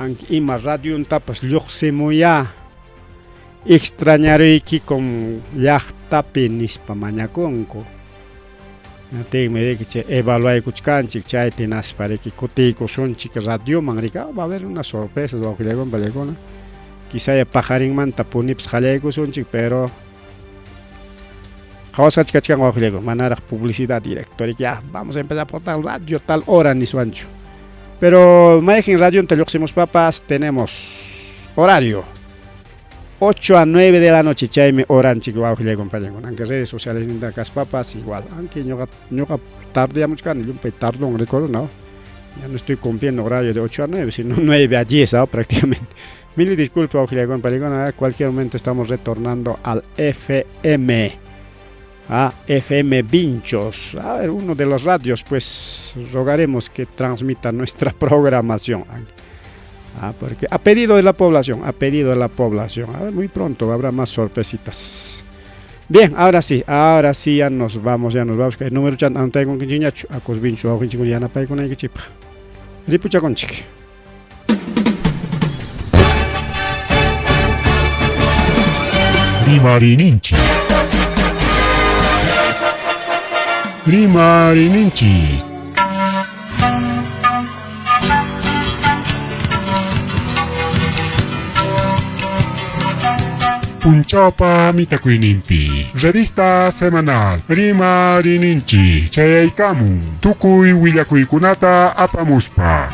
Anki ima radiontapas lluqsimuyá extrañaruykikum llaqtapi nispa mañakunku. Hinaptinmi riki chay evaluaykuchkanchik chaypi hinaspa riki kutiykusunchik radioman riki ah, va a haber una sorpresa wawqillaykuna pallaykuna quizaya paqarinmanta punipas qallaykusunchik pero qhawasqachik kachkan wawqillaykuna manaraq publicidad directo riki ya vamos a empezar por tal radio tal hora niswanchu pero mayqin radionta lluqsimuspapas tenemos horario 8 a 9 de la noche chaymi horanchik wawqillaykuna pallaykuna aunque redes sociales ninta kaspapas igual aunque ñuqa ñuqa tardeamuchkani llumpay tardón recuerdo no ya no estoy cumpliendo horario de 8 a 9 sino 9 a 10 ¿no? prácticamente mil disculpas wawqillaykuna pallaykuna cualquier momento estamos retornando al FM a FM Vinchos a ver uno de los radios pues rogaremos que transmita nuestra programación Ah, porque a pedido de la población, a pedido de la población. A ver, muy pronto habrá más sorpresitas. Bien, ahora sí ya nos vamos, ya nos vamos. El número chan antaykunkiñachu, akus vinchu wawqinchikuna yanapaykunaykichikpaq. Ripuchakunchik. Rimarininchik. Rimarininchik. Punchawpa mitakuyninpi. Revista semanal Rimarininchik chayaykamun tukuy willakuykunata apamuspa.